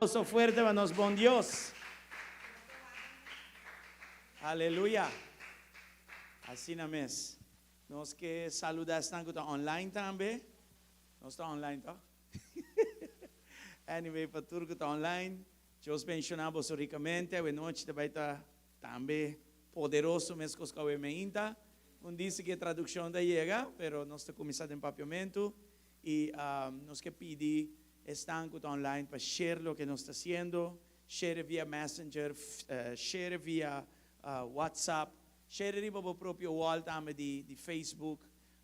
aplauso fuerte pa nos bon Dios. Aleluya. Asina mes. Nos ke saluda esnan ku ta online tambe. Nos ta online toch? Anyway, pa tur ku ta online, Dios benshoná boso rikamente. Awe nochi ta bai ta tambe poderoso meskos ku awe meinta. Un disi ku e tradukshon ta yega, pero nos ta kuminsá den papiamentu. I nos ke pidi esnan ku ta online pa share loke nos ta hasiendo, share via Messenger, share via WhatsApp, share riba bo propio wall tambe di Facebook,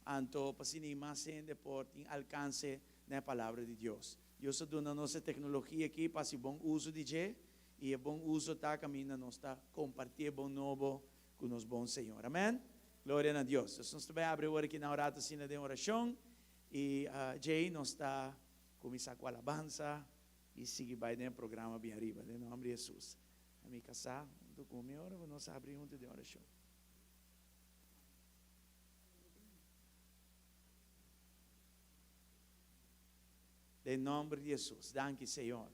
anto pa asina mas hende por tin alkanse na e Palabra di Dios. Dios a duna nos e teknologia aki pa hasi bon uso di dje, i e bon uso ta kaminda nos ta kompartí e bon nobo ku nos bon Señor. Amen. Gloria na Dios. Entonces nos ta bai abri awor aki na un rato asina den orashon i djei nos ta kuminsá ku alabansa i sigui bai den e programa bien ariba. Den nòmber di Hesus. Mi kasá huntu ku mi ora ku nos abri huntu den orashon. Den nòmber di Hesus. Danki Señor.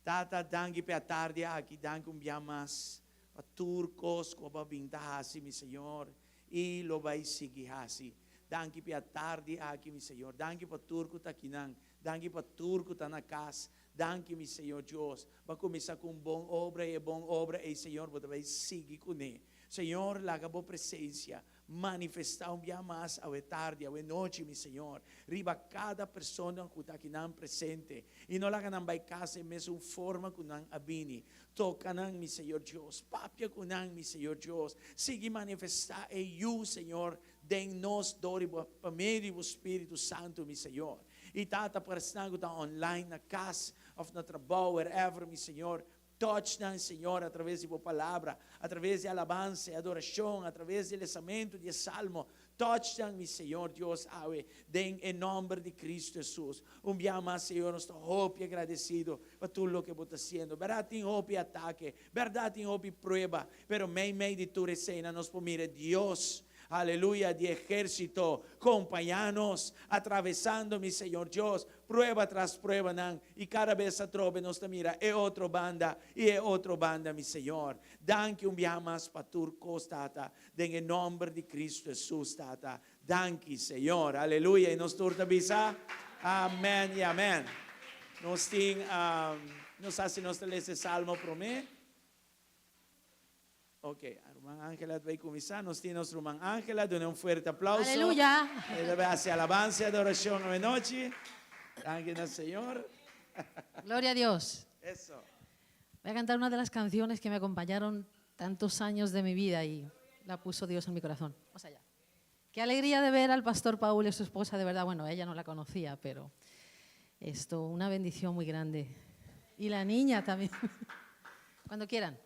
Tata, danki pa e atardi aki. Danki un bia mas pa tur kos ku bo a bin ta hasi, mi Señor, i lo bai sigui hasi. Danki pa e atardi aki, mi Señor. Danki pa tur ku ta akinan. Danki pa tur ku ta na kas. Danki, mi Señor Dios. Bo a kuminsá ku un bon obra i e bon obra ei, Señor, bo ta bai sigui kuné. Señor, laga bo presensia Manifestá un bia mas awe tardi, awe nochi, mi Señor, riba kada persona ku ta akinan presente, i no laga nan bai kas e mesun forma ku nan a bini. Toka nan, mi Señor Dios. Papia ku nan, mi Señor Dios. Sigui manifestá e Yu, Señor, den nos dor di bo, pa medio di bo Spiritu Santu, mi Señor. I Tata, pa esnan ku ta online na kas òf na trabou, wherever, mi Señor, Touch nan, Señor, a traves di Bo Palabra, a traves di alabansa i adorashon, a traves di lesamentu di e salmo. Touch nan, mi Señor Dios, awe, den e nòmber di Cristo Jesus. Un bia mas, Señor, nos ta hopi agradesido pa tur loke Bo ta hasiendo. Bèrdat tin hopi atake, bèrdat tin hopi prueba, pero meimei di tur eseinan nos por mira Dios, aleluya, di ehérsito kompañá nos, atravesando, mi Señor Dios, Prueba tras pruebanan y cada bes atrobe nos ta mira e otro banda y e otro banda mi Señor. Danki un biaha mas pa tur cos Tata den e nomber di Cristo Jesus Tata. Danki Señor. Aleluya y nos tur ta bisa Amen y Amen. Nos tin nos sa si nos ta lesa e salmo prome. Ok, ruman Angela ta bay cuminsa. Nos tin nos ruman Angela, duna un fuerte aplauso. Aleluya. E ta bay haci alabansa y adoracion awe nochi. Danki na Señor. Gloria a Dios. Eso. Voy a cantar una de las canciones que me acompañaron tantos años de mi vida y la puso Dios en mi corazón. Vamos allá. Qué alegría de ver al pastor Paul y su esposa, de verdad, bueno, ella no la conocía, pero esto, una bendición muy grande. Y la niña también. Cuando quieran.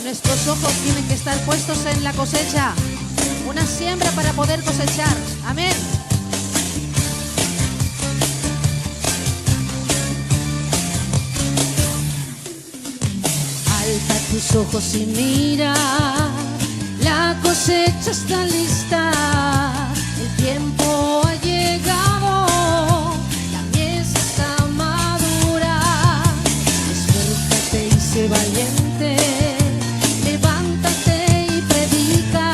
Nuestros ojos tienen que estar puestos en la cosecha, una siembra para poder cosechar. Amén. Alza tus ojos y mira, la cosecha está lista, el tiempo ha llegado, la mies está madura. Esfuérzate y sé valiente, levántate y predica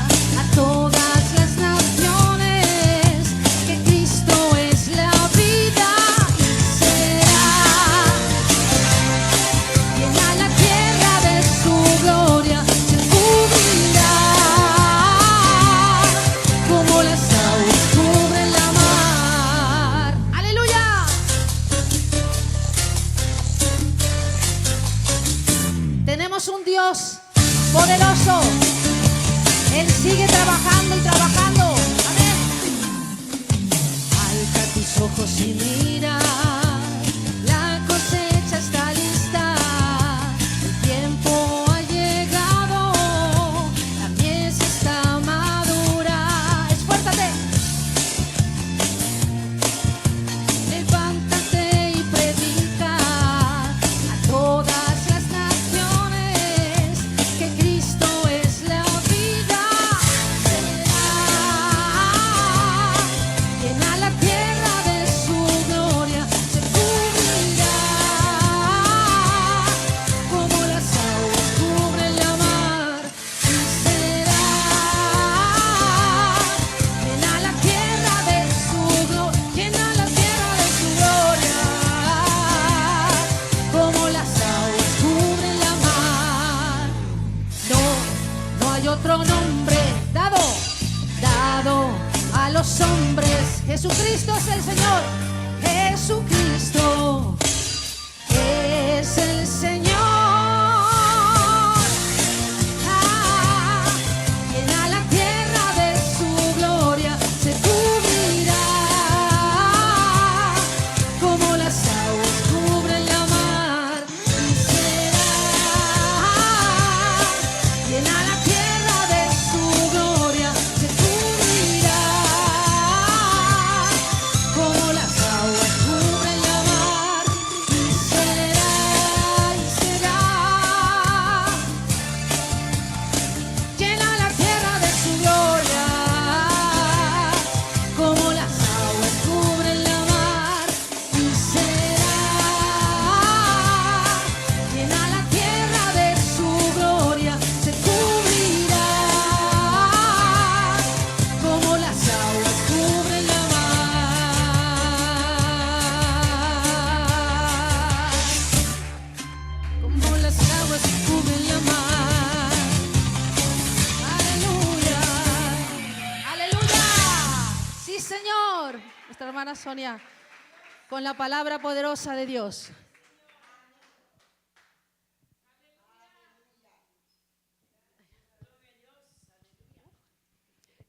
a todas las naciones que Cristo es la vida y será. Llena la tierra de su gloria, se cubrirá como las aguas cubren la mar. ¡Aleluya! Tenemos un Dios poderoso. Él sigue trabajando y trabajando. Amén. Alza tus ojos y mira, la cosecha está lista, el tiempo ha llegado, la mies está madura. Esfuérzate. Levántate y predica. hay otro nombre dado, dado a los hombres. Jesucristo es el Señor. Jesucristo es el Señor. Ah, llena la tierra de su gloria, se cubrirá como las aguas cubren la mar y será llena la tierra de su gloria, se cubrirá como las aguas cubren la mar y será, y será llena la tierra de su gloria, como las aguas cubren la mar, y será llena la tierra de su gloria, se cubrirá como las aguas cubren la mar, como las aguas cubren la mar. Aleluya. Aleluya. Sí, Señor. Nuestra hermana Sonia, con la palabra poderosa de Dios.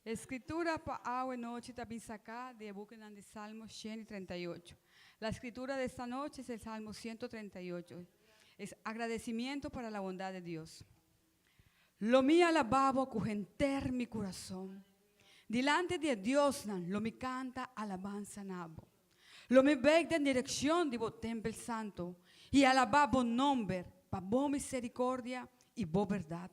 Escritura pa awe nochi ta bin saca di e buki di Salmo 138. La escritura de esta noche es el Salmo 138. Es agradecimiento para la bondad de Dios. Lo mi alaba Bo cu henter mi curason. Dilanti di Dios nan, lo mi canta alabansa na Bo. Lo mi bay den direccion di Bo tempel santo y alaba Bo nomber pa Bo misericordia y Bo berdad.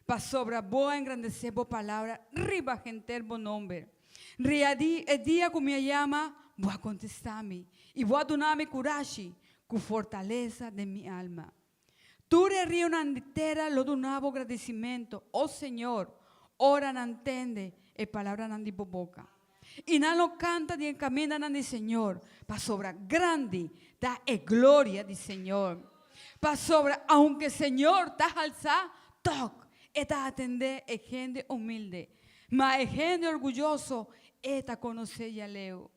Pasobra Bo a engrandece Bo palabra riba henter Bo nomber. Ria di e dia cu mi a yama, Bo a contesta mi y Bo a duna mi curashi cu fortalesa den mi alma. Tur e rionan di tera lo duna Bo gradicimento, o Señor, ora nan tende e palabranan di Bo boca. Y nan lo canta di e camindanan di Señor, pasobra grandi ta e gloria di Señor. Pasobra aunke Señor ta halsa, tok E ta atende e hende humilde, ma e hende orguyoso E ta conoce yaleu.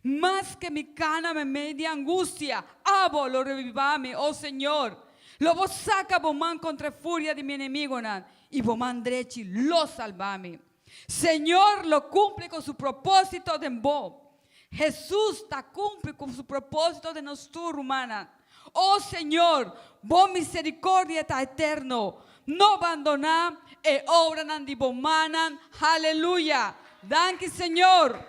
Maske mi cana meimei di angustia, Abo lo reviva mi, o Señor. Lo Bo saca Bo man contra e furia di mi enemigonan, y Bo man drechi lo salba mi. Señor lo cumpli cu su proposito den bo. Hesus ta cumpli cu su proposito den nos tur, rumannan. O Señor, Bo misericordia ta eterno. No bandona e obranan di Bo mannan. Haleluya! Danki, Señor.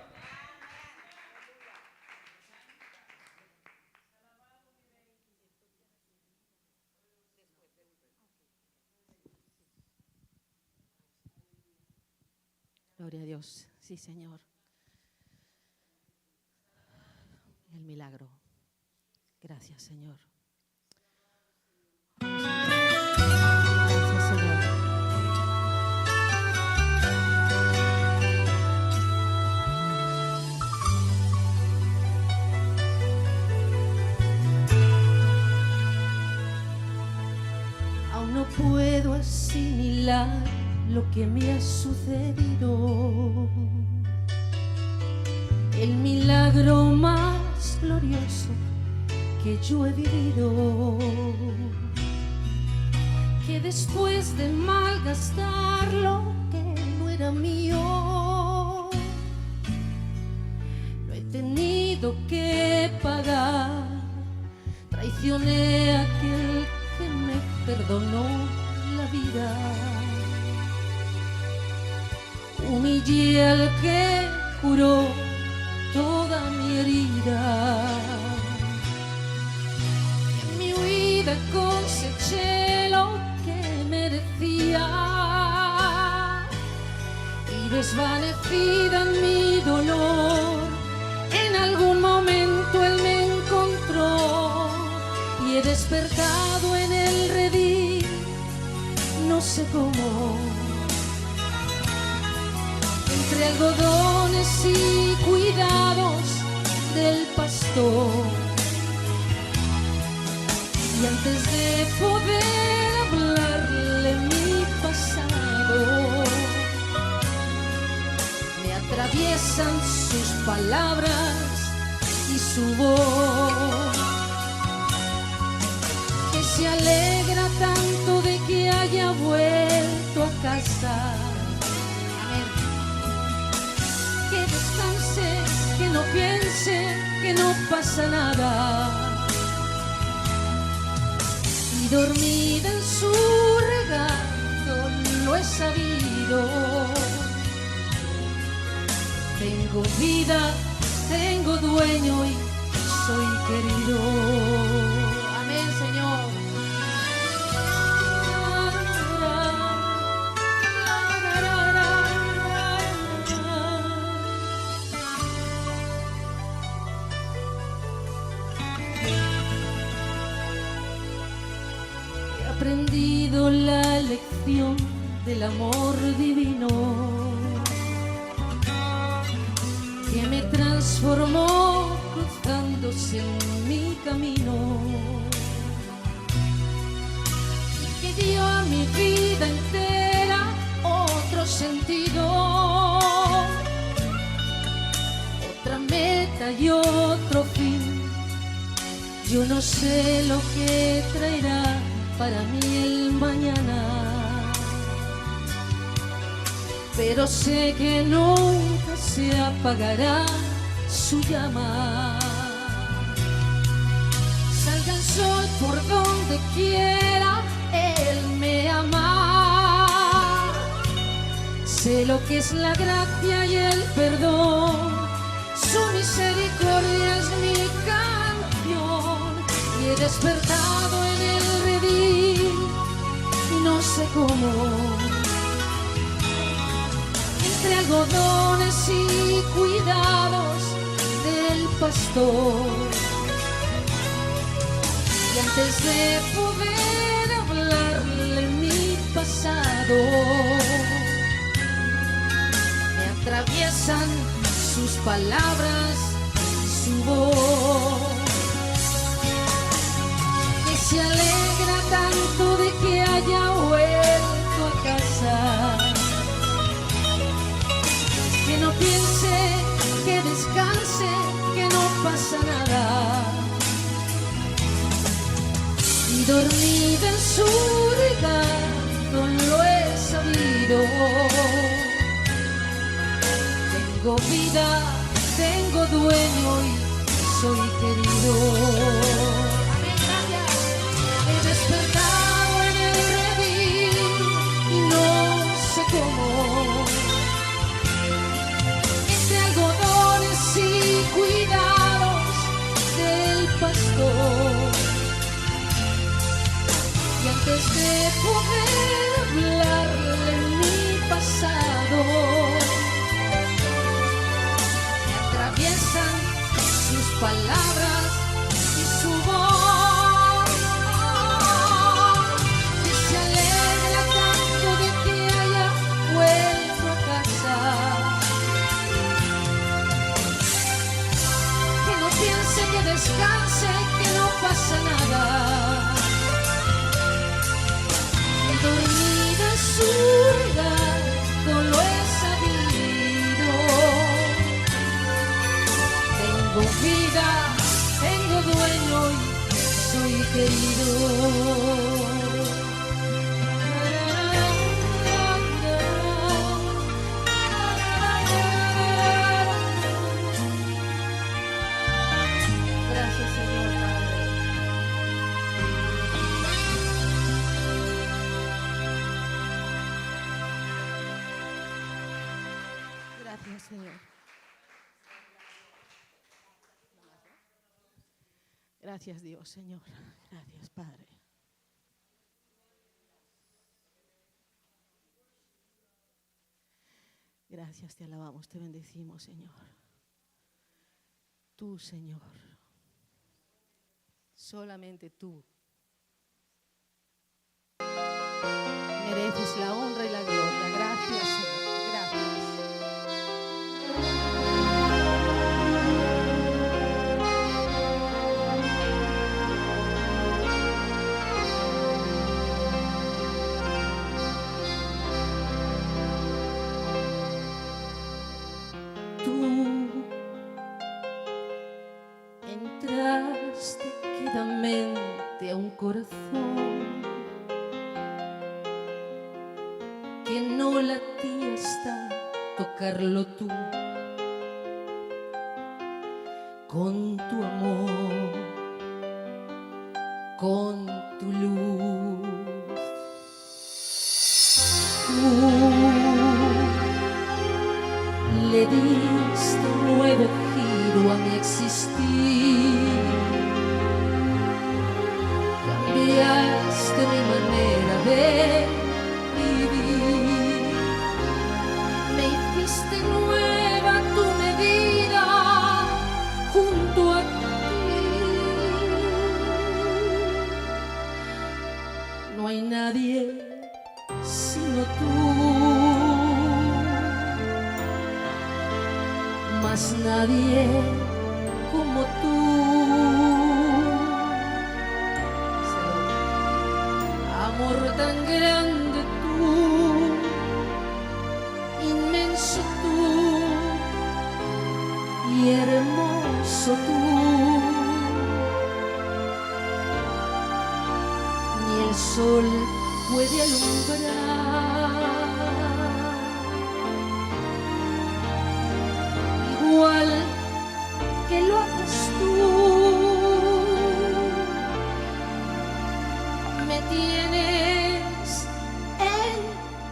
Gloria a Dios. Sí, Señor. El milagro. Gracias, Señor. Gracias, Señor. Aún no puedo asimilar lo que me ha sucedido. El milagro más glorioso que yo he vivido. Que después de malgastar lo que no era mío, lo he tenido que pagar. Traicioné a aquel que me perdonó la vida. Humillé al que curó toda mi herida. En mi huida coseché lo que merecía. Y desvanecida en mi dolor, en algún momento él me encontró y he despertado en el redil, no sé cómo. Entre algodones y cuidados del pastor. Y antes de poder hablarle mi pasado, Palabras y su voz. Que se alegra tanto de que haya vuelto a casa. Amén. Que descanse, que no piense, que no pasa nada. Y dormida en su regazo lo he sabido. Tengo vida, tengo dueño y soy querido. Amén, Señor. He aprendido la lección del amor divino que me transformó cruzándose en mi camino y que dio a mi vida entera otro sentido, otra meta y otro fin. Yo no sé lo que traerá para mí el mañana, pero sé que nunca se apagará su llama. Salga el sol por donde quiera, Él me ama. Sé lo que es la gracia y el perdón, su misericordia es mi canción. Y he despertado en el redil y no sé cómo. Entre algodones y cuidados del pastor. Y antes de poder hablarle mi pasado, me atraviesan sus palabras y su voz. Que se alegra tanto de que haya vuelto a casa. Que no piense, que descanse, que no pasa nada. Y dormida en su regazo lo he sabido. Tengo vida, tengo dueño y soy querido. Amén, gracias. He despertado en el redil y no sé cómo. Entre algodones y cuidados del pastor. Y antes de poder hablarle mi pasado, me atraviesan sus palabras y su voz. Que se alegra tanto de que haya vuelto a casa. Que no piense, que descanse, que no pasa nada. Y dormida en su regazo lo he sabido. Tengo vida, tengo dueño y soy querido. Gracias, Señor Padre. Gracias, Señor. Gracias, Dios, Señor. Gracias, Padre. Gracias, te alabamos, te bendecimos, Señor. Tú, Señor. Solamente tú. Mereces la honra y la gloria. Gracias, Señor. Gracias. Tú corazón que no latía hasta tocarlo tú con tu amor, con tu luz. Tú le diste un nuevo giro a mi existir. Cambiaste mi manera de vivir. Me hiciste nueva tu medida junto a ti. No hay nadie sino tú. Más nadie como tú. Amor tan grande tú, inmenso tú y hermoso tú. Ni el sol puede alumbrar igual que lo haces tú. Me tienes en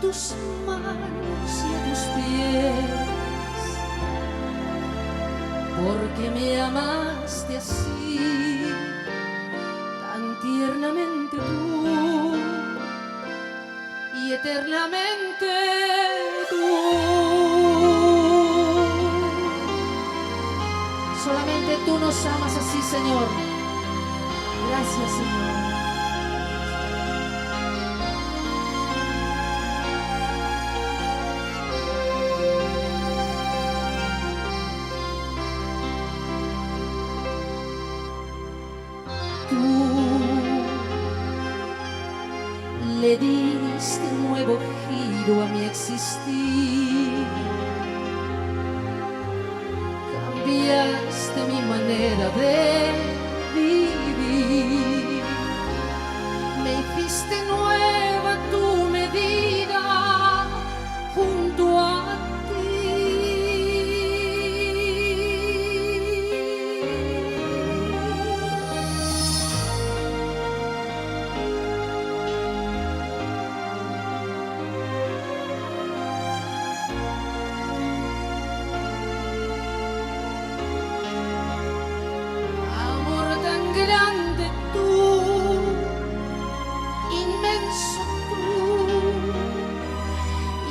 tus manos y a tus pies, porque me amaste así, tan tiernamente tú y eternamente tú. Solamente tú nos amas así, Señor. Gracias, Señor. Tú le diste un nuevo giro a mi existir. Cambiaste mi manera de vivir. Me hiciste nueva tu medida junto a Amor tan grande tú, inmenso tú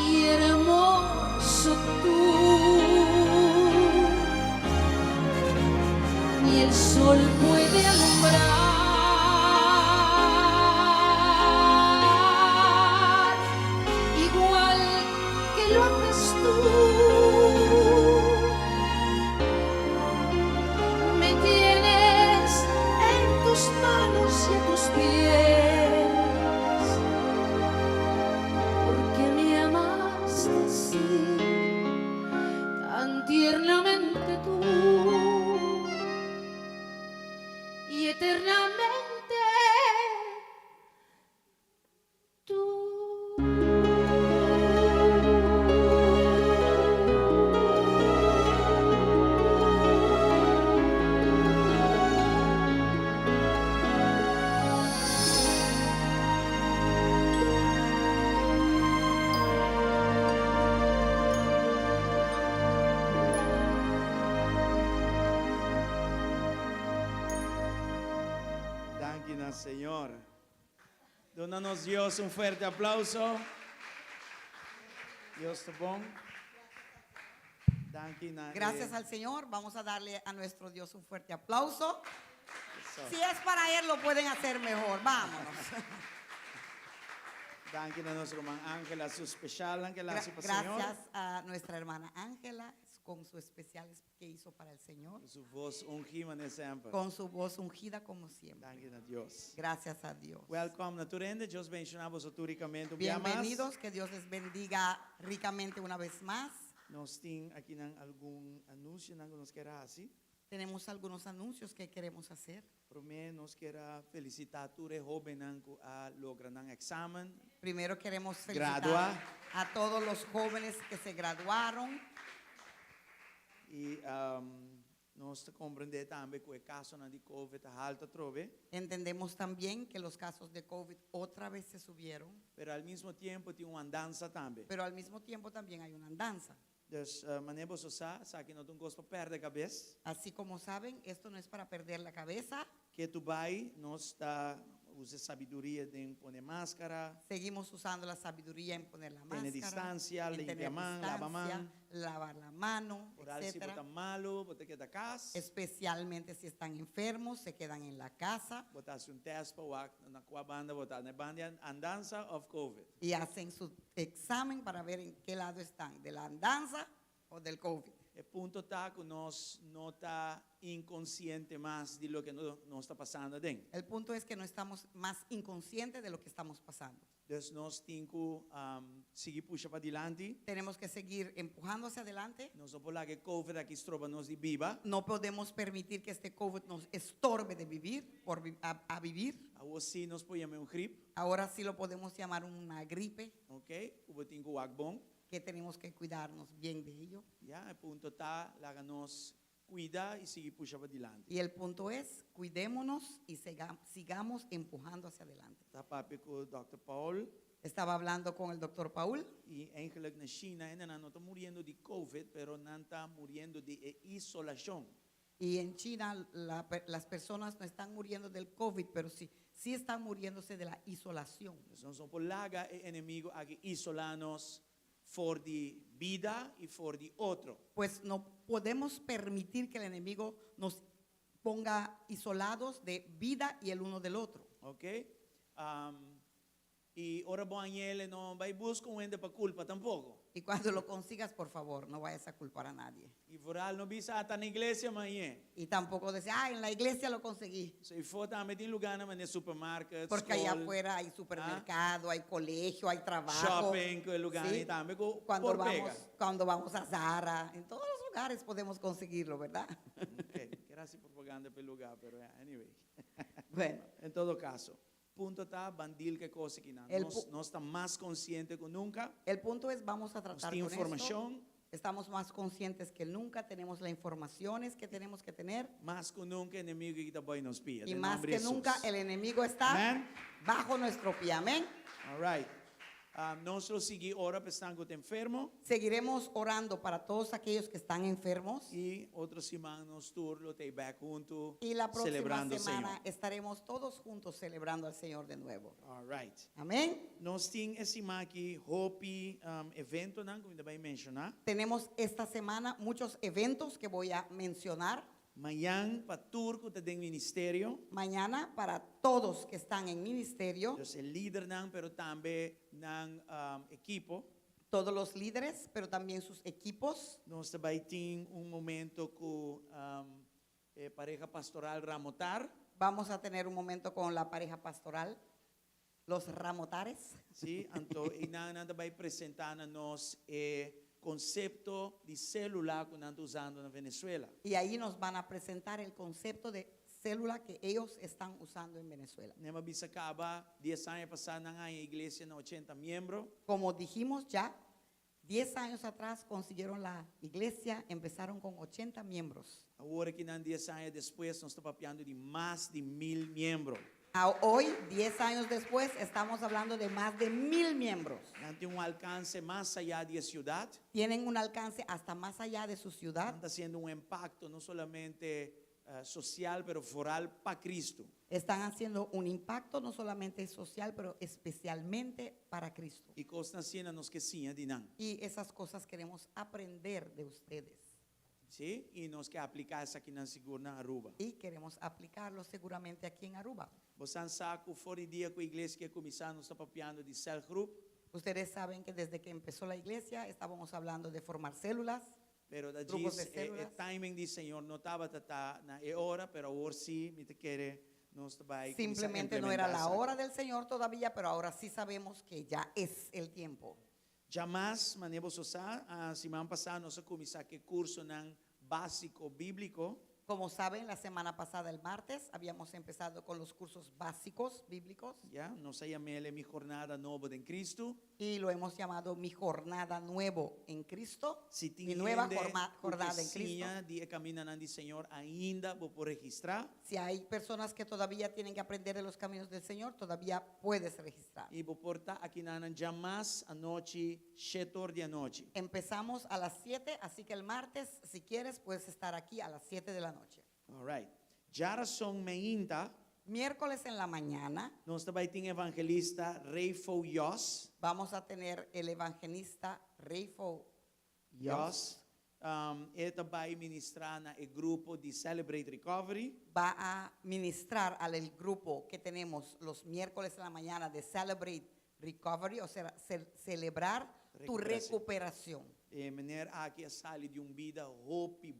y hermoso tú. Ni el sol puede alumbrar igual que lo haces tú. Me tienes en tus manos y a tus pies, porque me amaste así, tan tiernamente tú y eternamente tú. Danki na Señor. Duna nos Dios un fuerte aplauso. Dios ta bon. Danki na Gracias al Señor. Vamos a darle a nuestro Dios un fuerte aplauso. Eso. Si es para Él, lo pueden hacer mejor. Vámonos. Danki na nos ruman Angela, su especial Angela, Gra- su Señor. gracias a nuestra hermana Ángela con su especial que hizo para el Señor, Su voz ungí manera semper. con su voz ungida como siempre. Danki na Dios. Gracias a Dios. Welcome na tur hende, Dios bendiciona boso ricamente. Un bia mas. Bienvenidos, que Dios les bendiga ricamente una vez más. Nos tin aki algun anuncio cu nos kier hasi. Tenemos algunos anuncios que queremos hacer. Promé, nos ke felisitá tur e hóbennan ku a logra nan èksamen. Primero queremos felicitar Gradua. A todos los jóvenes que se graduaron. I nos ta komprondé tambe ku e kasonan di COVID ta haltu atrobe. Entendemos también que los casos de COVID otra vez se subieron, Pero al mismo tempu tin un andansa tambe. Pero al mismo tiempo también hay una andanza. Dus, manera boso sa, esaki no ta un kos pa pèrdè kabes. Así como saben, esto no es para perder la cabeza. Ketu bai, nos ta usa sabiduria den pone maskara. Seguimos usando la sabiduría en poner la Tene máscara, distansia, en limpia tener man, lava distancia, man. Lavar la mano, Foral si etcétera. bo ta malu, bo ta keda kas. Especialmente si están enfermos, se quedan en la casa Bo ta hasi un tèst pa wak na kua banda bo ta, na banda di andansa òf COVID. Y hacen su examen para ver en qué lado están, de la andanza o del COVID. E punto ta ku nos no ta inkonsiente mas di loke nos ta pasando aden. El punto es que no estamos más inconscientes de lo que estamos pasando. Dus nos tin ku sigui pusha padilanti. Tenemos que seguir empujando hacia adelante. Nos no por laga e COVID aki stroba nos di biba. No podemos permitir que este COVID nos estorbe de vivir, a vivir. Awor sí nos por yam'é un grip. Ahora sí lo podemos llamar una gripe. Ok, ku bo tin ku wak bon. Que tenemos que cuidarnos bien de ello. Ya, e punto ta, laga nos kuida i sigui pusha padilanti. Y el punto es, cuidémonos y sigamos empujando hacia adelante. Ta papia ku Dr. Paul. Estaba hablando con el doctor Paul. I eigenlijk na China, hendenan no ta muriendo di COVID, pero nan ta muriendo di e isolashon. Y en China las personas no están muriendo del COVID, pero sí, sí están muriéndose de la isolación. Nos no por laga e enemigu aki isolá nos for di bida i for di otro. Pues no podemos permitir que el enemigo nos ponga isolados de vida y el uno del otro. Ok? I ora bo hañ'é, no bai buska un hende pa kulpa tampoko. Y cuando lo consigas, por favor, no vayas a culpar a nadie. I foral no bisa, ah, ta na iglesia m'a hañ'é. Y tampoco decir, ah, en la iglesia lo conseguí. So afó tambe tin lugánan manera supermarket, Porque allá skol, afuera hay supermercado, hay colegio, hay trabajo. Shopping, ku lugá ¿Sí? tambe ku Cuando por vamos, pega. Cuando vamos a Zara, en todos los lugares podemos conseguirlo, ¿verdad? Ok, ke hasi propaganda pa e lugá, pero anyway. Bueno. En todo kaso, punto ta ban deal ku e kos akinan. El Nos, nos ta mas konsiente ku nunka. El punto es, vamos a tratar Nos tin con esto. informashon. Estamos más conscientes que nunca, tenemos las informaciones que tenemos que tener. Mas ku nunka, enemigu ta bou nos pia. Y Den más nomber que di Jesús. nunca, el enemigo está Amén. Bajo nuestro pie. Amén. All right. Nos lo sigui ora pa esnan ku ta enfermo. Seguiremos orando para todos aquellos que están enfermos. I otro siman nos tur lo ta bèk huntu Y la próxima selebrando semana Señor. Estaremos todos juntos celebrando al Señor de nuevo. All right. Amén. Nos tin e siman aki hopi eventonan ku mi ta bai menshoná. Tenemos esta semana muchos eventos que voy a mencionar. Mañan pa tur ku ta den ministerio. Mañana para todos que están en ministerio. Dus e lidernan, pero tambe nan ekipo. Todos los líderes, pero también sus equipos. Nos ta bai tin un momento ku e pareha pastoral Ramotar. Vamos a tener un momento con la pareja pastoral, los Ramotares. Sí, anto einan nan ta bai presentá na nos e konsepto di sélula ku nan ta usando na Venezuela. Y ahí nos van a presentar el concepto de célula que ellos están usando en Venezuela. Manera m'a bisa kaba, 10 aña pasá nan a haña e iglesia na 80 miembro. Como dijimos ya, 10 años atrás consiguieron la iglesia, empezaron con 80 miembros. Awor akinan 10 aña despues, nos ta papiando di mas di 1000 miembro. Hoy, 10 años después, estamos hablando de más de 1000 miembros. Nan tin un alkanse mas ayá di e siudat. Tienen un alcance hasta más allá de su ciudad. Nan ta hasiendo un impakto no solamente sosial, pero foral pa Kristu. Están haciendo un impacto no solamente social, pero especialmente para Cristo. I kosnan asina nos ke siña di nan. Y esas cosas queremos aprender de ustedes. Sí? I nos ke apliká esakinan sigur na Aruba. Y queremos aplicarlo seguramente aquí en Aruba. Boso sa ku for di dia ku e iglesia a kuminsá, nos ta papiando di cellgroep. Ustedes saben que desde que empezó la iglesia estábamos hablando de formar células. Pero da Grupos de diz, e, e células. Timing di Señor no tabata na e ora, pero awor sí, mi ta kere nos ta bai Simplemente no era la hora del Señor todavía, pero ahora sí sabemos que ya es el tiempo. Djamars, manera boso sa, a siman pasá nos a kuminsá ku e kursonan básiko bíbliko. Como saben, la semana pasada, el martes, habíamos empezado con los cursos básicos bíblicos Ya, nos a yam'é Mi Jornada Nobo den Cristo. Y lo hemos llamado Mi Jornada Nuevo en Cristo. Si tin Mi nueva hende jornada ku en Cristo. siña di e kamindanan di Señor ainda bo por registrá. Si hay personas que todavía tienen que aprender de los caminos del Señor, todavía puedes registrar. I bo por ta akinan djamars anochi, 7 or di anochi. Empezamos a las 7, así que el martes, si quieres, puedes estar aquí a las 7 de la noche. All right. Djárason mainta, Miércoles en la mañana nos ta bai tin evangelista Rayfo Yos. Vamos a tener el evangelista Rayfo Yos. E ta bai ministrá na e grupo di Celebrate Recovery. Va a ministrar al el grupo que tenemos los miércoles en la mañana de Celebrate Recovery, o sea, celebrar tu Recuperación. recuperación. E meneer aki a sali di un bida hopi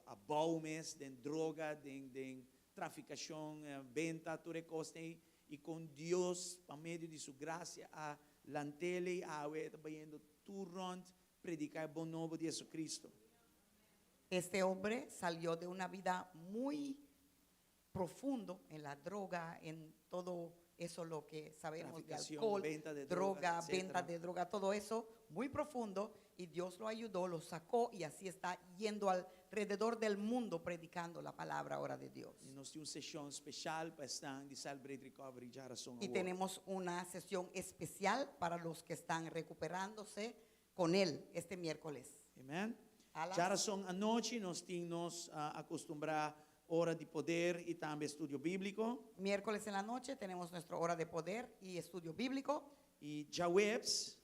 abou mes, den droga, den trafikashon, benta, tur e kosnan ei. I kon Dios, pa medio di su grasia, a lant'é i awe e ta bayendo tur rònt prediká e bon nobo di Jesucristo. Este hombre salió de una vida muy profundo en la droga, en todo eso lo que sabemos de Traficación, alcohol, venta de droga, drogas, venta etcétera. De droga, todo eso muy profundo y Dios lo ayudó, lo sacó y así está yendo alrededor del mundo predicando la palabra ahora de Dios. I nos tin un seshon spesial pa esnan di Celebrate Recovery djárason Y awor. tenemos una sesión especial para los que están recuperándose con él este miércoles. Amen. A las Djárason anochi nos tin nos akustumbrá ora di poder i tambe estudio bíbliko. Miércoles en la noche tenemos nuestra hora de poder y estudio bíblico. I djaweps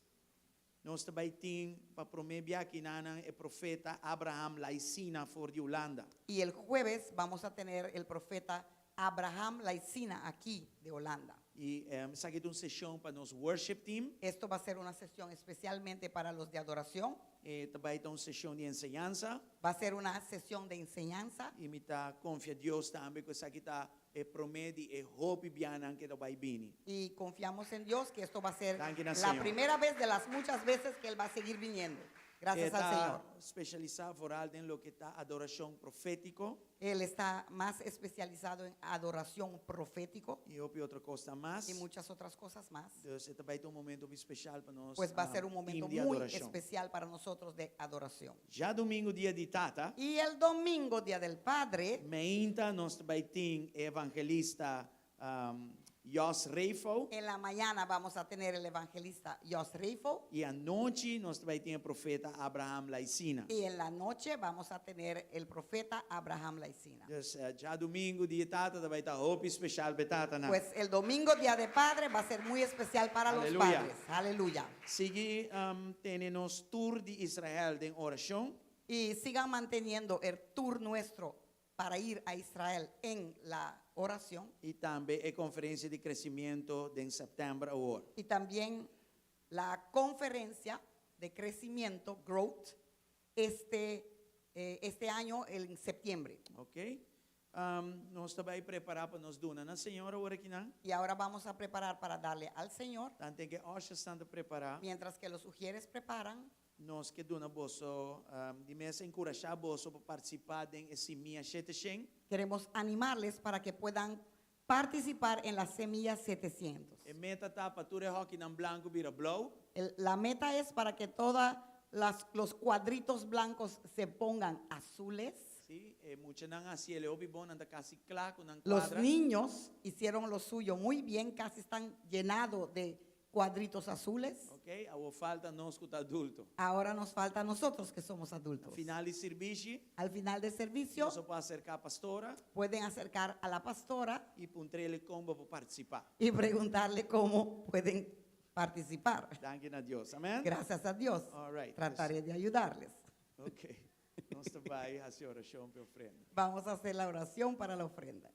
nos ta bai tin pa promé bia akinan e profeta Abraham Laisina for di Hulanda. Y el jueves vamos a tener el profeta Abraham Laicina aquí de Holanda. I esaki ta un seshon pa nos worship team. Esto va a ser una sesión especialmente para los de adoración. E ta bai ta un seshon di enseñansa. Va a ser una sesión de enseñanza. I mi ta konfia Dios tambe ku esaki ta e promé di e hopi bianan ku ta bai bini. Y confiamos en Dios que esto va a ser Danki na la Señor. Primera vez de las muchas veces que Él va a seguir viniendo. Gracias al Señor. Spesialisá vooral den loke ta adorashon profétiko Él está más especializado en adoración profético i hopi otro kos mas. Y muchas otras cosas más. Dus e ta bai ta un momento spesial pa nos Pues va a ser un momento team di muy adorashon. Especial para nosotros de adoración. Djadumingu dia di tata, Y el domingo, Día del Padre, mainta nos ta bai tin evangelista Jos Reifo en la mañana vamos a tener el evangelista Jos Reifo i anochi nos ta bai tin profeta Abraham Laicina. Y en la noche vamos a tener el profeta Abraham Laicina. Dus djadumingu dia di tata ta bai ta hopi spesial pa tatanan. Pues el domingo, Día de Padre, va a ser muy especial para los Aleluya. padres. Aleluya. Sigui tene nos tour di Israel den orashon. Y sigan manteniendo el tour nuestro para ir a Israel en la oración. I tambe e konferensia di kresementu na sèptèmber awor. Y también la conferencia de crecimiento, Growth, este año en septiembre. Ok? Nos ta bai prepará pa nos duna na Señor awor akinan. Y ahora vamos a preparar para darle al Señor, Tantu ku ushers ta prepará, mientras que los ujieres preparan. Nos ke duna boso, di mes enkurashá boso pa partisipá den e Simia 700. Queremos animarles para que puedan participar en la Semilla 700. E meta ta pa tur e hòkinan blanku bira blou. La meta es para que todos los cuadritos blancos se pongan azules. Si, e muchanan a hasié hopi bon, nan ta kasi kla ku nan Los kuadra. Niños hicieron lo suyo muy bien, casi están llenados de cuadritos azules. Ok? Awor falta nos ku ta adulto. Ahora nos falta a nosotros que somos adultos. Final di servisio, Al final del servicio boso por aserká pastora pueden acercar a la pastora i puntr'é kon por partisipá. Y preguntarle cómo pueden participar. Danki na Dios. Amèn? Gracias a Dios. All right. Trataré de ayudarles. Ok. Nos ta bai hasi orashon pa ofrenda. Vamos a hacer la oración para la ofrenda.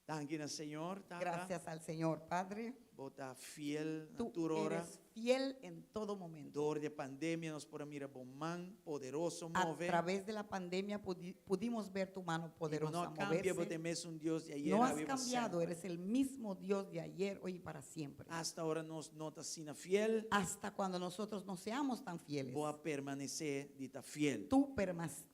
Danki na Señor, Tata. Gracias al Señor, Padre. Bo ta fiel na Tú tur ora. Eres fiel en todo momento. Dor di e pandemia nos por a mira bo man poderoso A move. través de la pandemia pudimos ver tu mano I bo no poderosa a kambia, bo moverse. ta e mesun Dios di ayer, No has awe i pa cambiado, semper. eres el mismo Dios de ayer, hoy y para siempre. Asta ora nos no ta asina fiel, Hasta cuando nosotros no seamos tan fieles, bo a permanesé di ta fiel. tú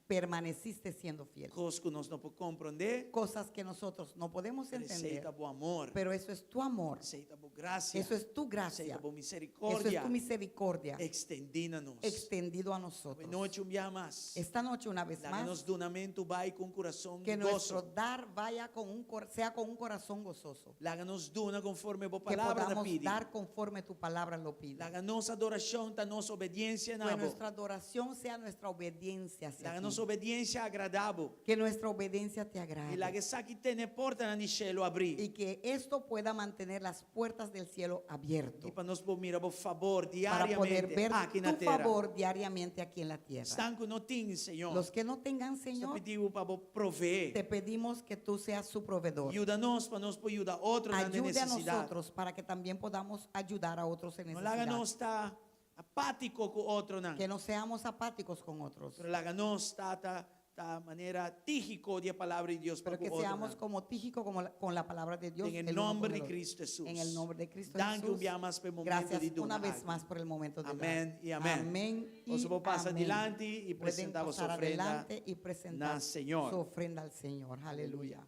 permaneciste siendo fiel. Kos ku nos no por komprondé, Cosas que nosotros no podemos pero esei entender, ta bo amor, pero eso es tu amor, esei ta bo grasia, eso es tu esei gracia, ta bo eso es misericordia tu misericordia ekstendí na nos. extendido a nosotros. Awe nochi un bia mas, Esta noche una vez laga más, nos dunamentu bai ku un kurason que di nuestro goso. dar vaya con un sea con un corazón gozoso. Laga nos duna konforme bo Que palabra ta podamos pidi. dar conforme tu palabra lo pide. Laga nos adorashon ta nos obediensia na Que bo. nuestra adoración sea nuestra obediencia hacia Laga ti. nos obediensia agradá bo. Que nuestra obediencia te I agrade. laga esaki tene portanan di shelu abrí. Y que esto pueda mantener las puertas del cielo abierto. I pa nos por mira bo fabor Para poder diariamente ver aki na tu tera. favor diariamente aquí en la tierra. Esnan ku no tin, Señor. Los que no tengan, Nos ta Señor, pidi bo pa bo proveé. te pedimos que tú seas su proveedor. Yuda nos pa nos por yuda otronan den Ayude a nesesidat. nosotros para que también podamos ayudar a otros en No laga necesidad. nos ta apátiko ku otronan. Que no seamos apáticos con otros, Pero laga nos ta ta ta manera Tígiko di e palabra di Dios pa pero ku que seamos otronan. como Tígico como con la palabra de Dios. Den e el uno nomber con di el otro. Cristo Hesus. En el nombre de Cristo Danki un Jesús. bia mas pa e momento Gracias di duna una vez aki. mas por el momento de dar. Amén y amén. Amén y Boso por pasa amén. dilanti y Pueden presenta boso pasar ofrenda adelante y presentar na Señor. su ofrenda al Señor. Aleluya.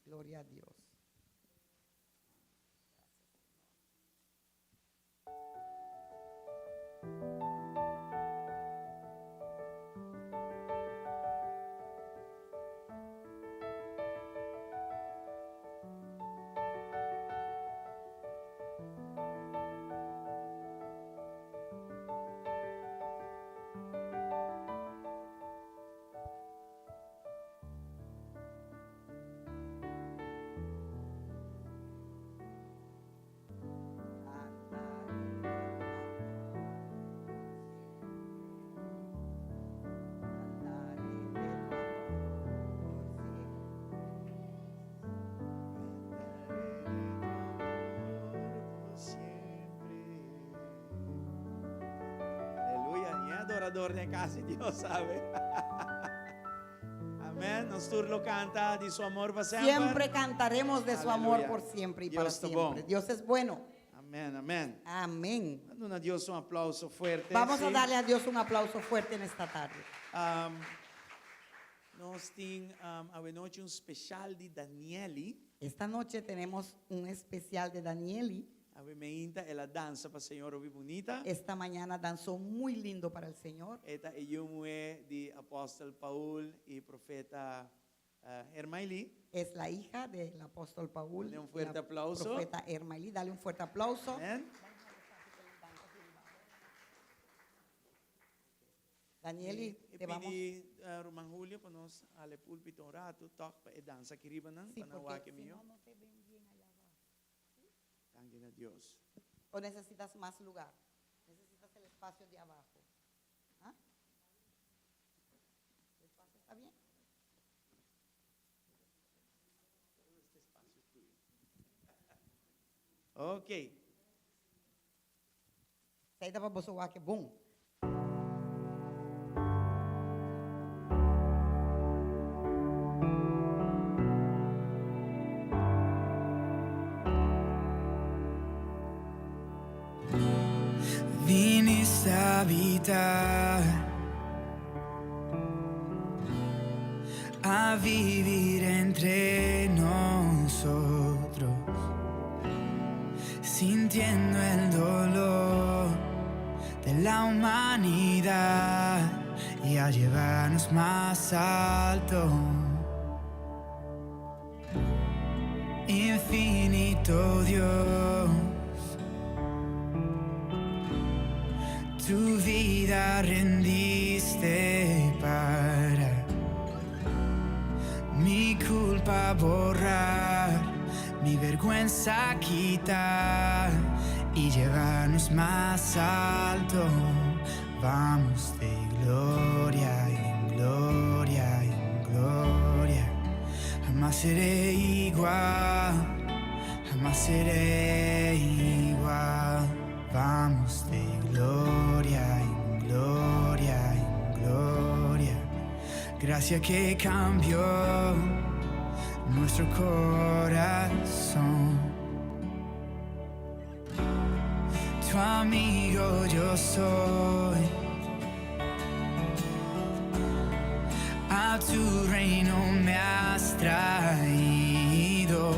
Gloria a Dios. Aleluya. Ni adorador den cas di Dios sabe. Amén. Nos tur lo canta di su amor pa semper. Siempre cantaremos de su amor Aleluya. por siempre y Dios para está siempre. bon. Dios es bueno. Amén, amén. Amén. Duna Dios un aplauso fuerte. Vamos a sí. darle a Dios un aplauso fuerte en esta tarde. Nos tin awenochi un special di Danieli. Esta noche tenemos un especial de Danieli. Awe meinta el a dansa pa Señor hopi bunita. Esta mañana danzó muy lindo para el Señor. E ta e yu muhé di Apòstel Paul i profeta Hermaili. Es la hija del apóstol Paul. Dale un fuerte la aplauso. Profeta Hermaili. Dale un fuerte aplauso. Amén. Danieli, E te vamos. pidi ruman Julio pa nos hala e púlpito un rato, tòg pa e dansa aki riba nan, Sí, pa nan porque wak si mihó. no, no te ven bien allá abajo. Danki na Dios. O necesitas más lugar? Necesitas el espacio de abajo. ¿Ah? ¿El espacio está bien? Este espacio es tuyo. Ok. Saída para boso wak bon. Viniste a habitar, a vivir entre nosotros, sintiendo el dolor de la humanidad y a llevarnos más alto. Infinito Dios, tu vida rendiste para mi culpa borrar, mi vergüenza quitar y llevarnos más alto. Vamos de gloria en gloria en gloria. Jamás seré igual, jamás seré igual. Vamos de Gracia que cambió nuestro corazón. Tu amigo yo soy. A tu reino me has traído.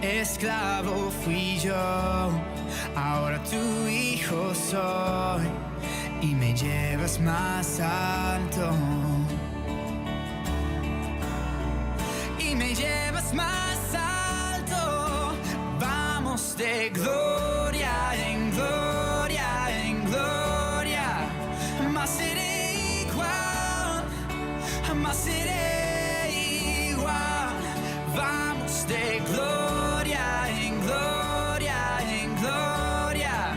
Esclavo fui yo, ahora tu hijo soy y me llevas más alto. Y me llevas más alto. Vamos de gloria en gloria en gloria. Mas seré igual, mas seré igual. Vamos de gloria en gloria en gloria.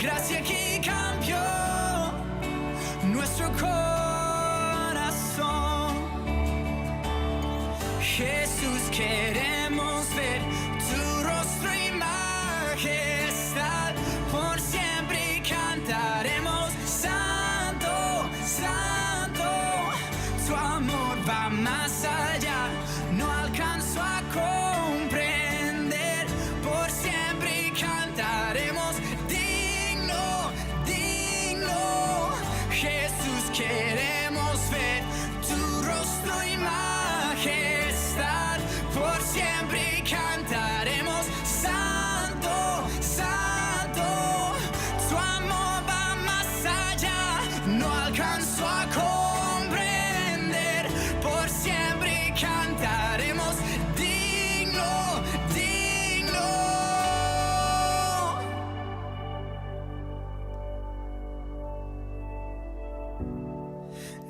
Gracia que cambió nuestro corazón. Jesús, queremos ver tu rostro y majestad. Por siempre cantaremos, Santo, Santo. Tu amor va más allá, no alcanzo a comprender. Por siempre cantaremos, digno, digno. Jesús, queremos ver tu rostro y majestad. Por siempre cantaremos, Santo, Santo. Tu amor va más allá, no alcanzo a comprender. Por siempre cantaremos, digno, digno.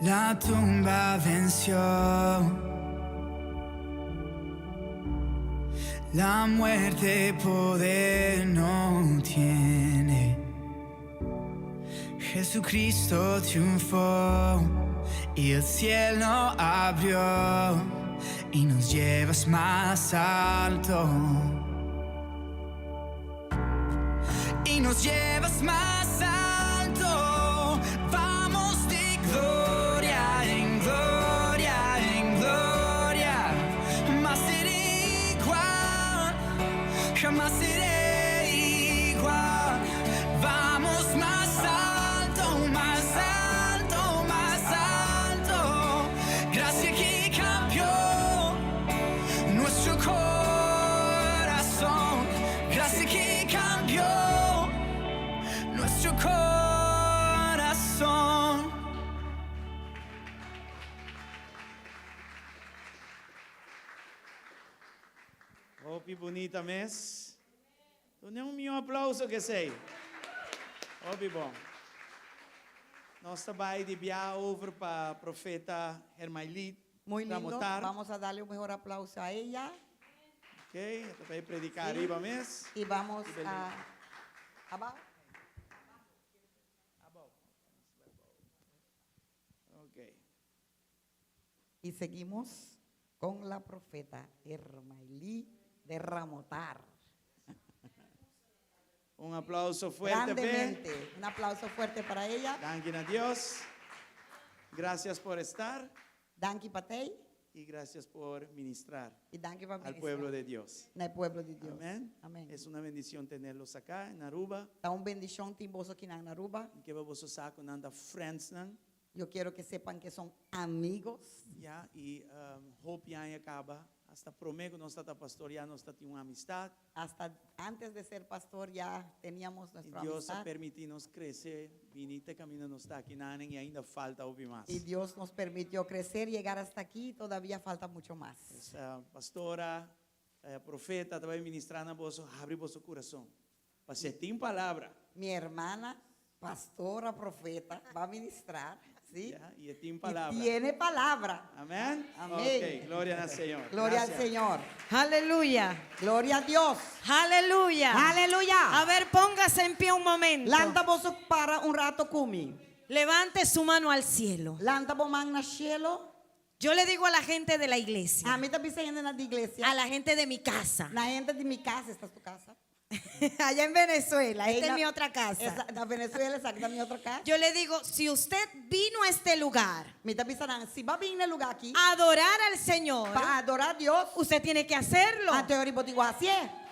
La tumba venció. La muerte poder no tiene. Jesucristo triunfó y el cielo abrió y nos llevas más alto. Y nos llevas más alto. Vamos de gloria en gloria en gloria. Mas seré igual, jamás seré igual. Vamos más alto, más alto, más alto. Gracia que cambió nuestro corazón. Gracia que cambió nuestro corazón. Hopi bunita mes. Duna un mihó aplouso ku esei. Hopi bon. Nos ta bai di biaha over pa profeta Hermailit Muy lindo. Ramotar. Vamos a darle un mejor aplauso a ella. Ok, ta bai prediká Sí. ariba mes. Y vamos Y Belén. a... Abajo. Ok. Y seguimos con la profeta Hermailí de Ramotar. Un aplouso fuerte, p'e. Grandemente. Un aplauso fuerte para ella. Danki na Dios. Gracias por estar Danki pa t'ei y gracias por ministrar y danki pa al pueblo de Dios. Na pueblo di Dios. Amén. Amèn. Es una bendición tenerlos acá en Aruba. Ta un bendishon tin boso aki na Aruba. Ke boso sa ku nan ta friends nan. Yo quiero que sepan que son amigos. Ya, i hopi aña kaba. Hasta promé ku nos tabata pastor ya nos tabatin un amistat. Hasta antes de ser pastor ya teníamos I nuestra Dios a amistad. permití nos krese, bini te kaminda nos ta aki nan i ainda falta hopi mas. Y Dios nos permitió crecer, llegar hasta aquí y todavía falta mucho más. Esa pastora, profeta, ta bai ministrá na boso, habri boso kurason. Pasobra e tin palabra. Mi hermana, pastora, profeta, va a ministrar, ¿sí? Ya, i e tin Y palabra. tiene palabra. Amèn? Amèn. Ok, gloria al Señor. Gloria al Gracias. Señor. Aleluya. Gloria a Dios. Aleluya. Aleluya. A ver, póngase en pie un momento. Lanta boso para un rato ku mi. Levante su mano al cielo. Lanta bo man na shelu. Yo le digo a la gente de la iglesia, Ami ta bisa hende na iglesia. a la gente de mi casa, Na hende di mi kas, esta es tu casa. Allá en Venezuela, esta es Ey, mi otra casa. Esa- na Venezuela, esaki ta mi otro kas. Yo le digo, si usted vino a este lugar Mi ta bisa nan, si bo a bin na e lugá aki a adorar al Señor, pa adorá Dios, usted tiene que hacerlo. anto bo tin ku hasié.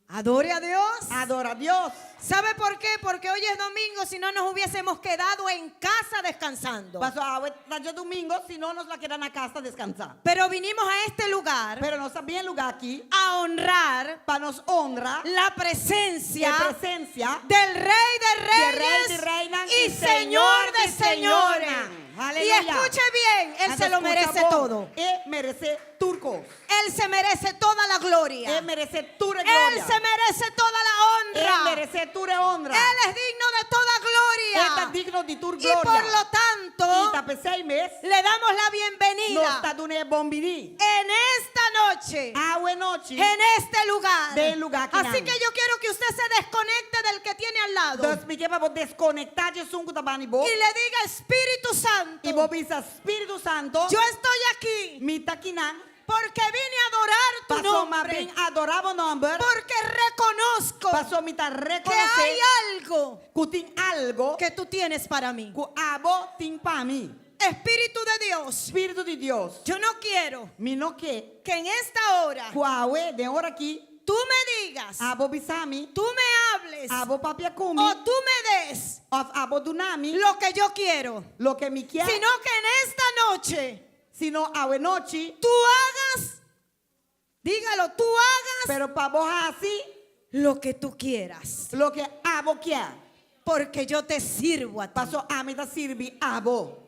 Adore a Dios. Adorá Dios. ¿Sabe por qué? Porque hoy es domingo, si no nos hubiésemos quedado en casa descansando. Pasó awe ta djadumingu, si no nos lo a keda na kas deskansá. Pero vinimos a este lugar Pero nos a bin e lugá aki a honrar pa nos honra la presencia e presensia del Rey de del Reyes Rei di Reinan y i Señor de di Señores. Señornan. Y Aleluya. escuche bien, Él se lo merece Bon. todo. E meresé tur kos. Él se merece toda la gloria. E meresé tur gloria. Él se merece toda la E honra. meresé tur honra. Él es digno de toda E ta gloria. digno di tur Y gloria. por lo tanto, I ta p'esei mes, le damos la bienvenida nos ta dun'é bon biní. en esta noche, Awe nochi, en este lugar. Den lugá aki Así nan. que yo quiero que usted se desconecte del que tiene al lado Dus mi ke pa bo deskonektá di esun ku ta band'i bo. y le diga, Espíritu Santo, I bo bisa Spiritu Santu, yo estoy aquí mi ta akinan, porque vine a adorar tu paso m'a nombre, bin adorá bo nòmber, porque reconozco paso mi ta que rekonosé hay algo ku tin algu que tú tienes para mí. ku abo tin pa mi. Espíritu de Dios, Spiritu di Dios, yo no quiero mi no ke que en esta hora ku awe den e ora aki, tú me digas, abo bisa mi, tú me hables abo papia ku mi, o tú me des òf abo duna mi, lo que yo quiero, loke mi ke, sino que en esta noche sino awe nochi, tú hagas, dígalo, tú hagas pero pa bo hasi lo que tú quieras, loke abo ke, porque yo te sirvo a ti. Paso ami ta sirbi abo.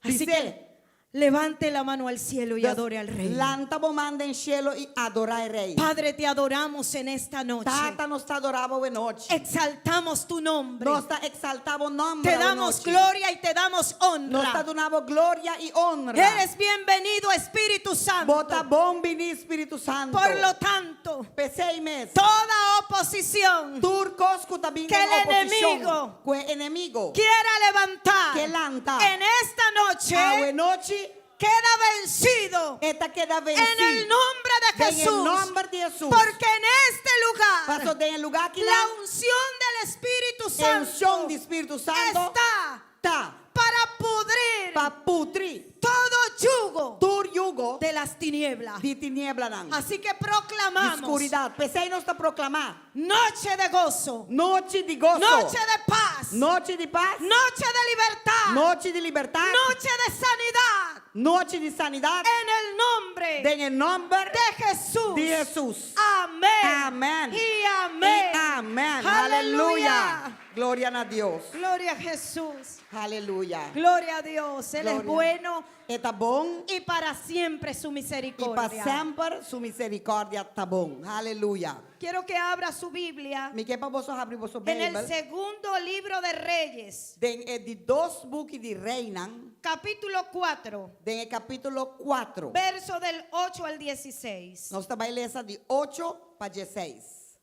Así Bis'é, que levante la mano al cielo y Dus adore al Rey. Lanta bo man den shelu i adorá e Rei. Padre, te adoramos en esta noche. Tata nos ta adorá bo awe nochi. Exaltamos tu nombre. Nos ta eksaltá bo nòmber. Te damos gloria y te damos Nos ta honra. duna bo gloria i honra. Eres bienvenido, Espíritu Santo. Bo ta bon biní Spiritu Santu. Por lo tanto, P'esei mes. toda oposición Tur kos ku ta bin Que el oposishon. enemigo Ku e enemigu. quiera levantar Ke lanta. en esta noche Awe nochi. queda vencido E ta keda vensí. en el nombre de En el Jesús. nòmber di Hesus. Porque en este lugar Paso den e lugá aki la unción del Espíritu unshon Santo di Spiritu Santu está ta para pudrir pa putri todo yugo tur yugo de las tinieblas. di tinieblanan. Así que Di proclamamos skuridat. P'esei nos ta proklamá. noche de gozo, Nochi di goso. noche de paz, Nochi di pas. noche de libertad, Nochi di libertat. noche de sanidad, Nochi di sanidat. en el nombre Den e nòmber de Jesús. di Hesus. Amén. Amèn. Y amén. I amèn. Aleluya. Aleluya. Gloria na Dios. Gloria a Jesús. Aleluya. Gloria a Dios. Él es Gloria. bueno E ta bon y para siempre su i pa misericordia. semper su miserikòrdia ta bon. Aleluya. Quiero que abra su Biblia Mi ke pa boso habri boso en el Beibel. segundo libro de Reyes, Den e di dos buki di Reinan, capítulo 4, den e kapítulo 4. verso del 8 al 16. Nos ta bai lesa di 8 pa 16.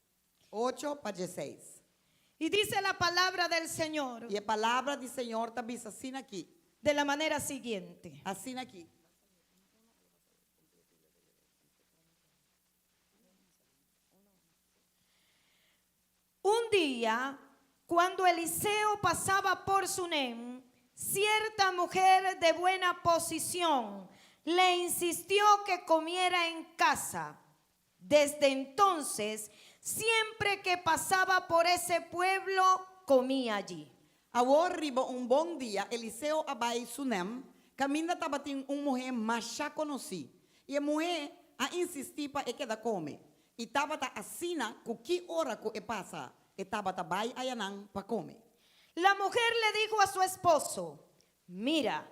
8 pa 16. Y dice la palabra del Señor I e palabra di Señor ta bisa asina aki. de la manera siguiente. Asina aki. Un día, cuando Eliseo pasaba por Sunem, cierta mujer de buena posición le insistió que comiera en casa. Desde entonces, siempre que pasaba por ese pueblo, comía allí. Awor riba un bon dia, Eliseo a bai Sunem, kaminda tabatin un muhé masha konosí. I e muhé a insistí pa e keda kome. I tabata asina ku ki ora ku e pasa, e tabata bai ayanan pa kome. La mujer le dijo a su esposo, mira,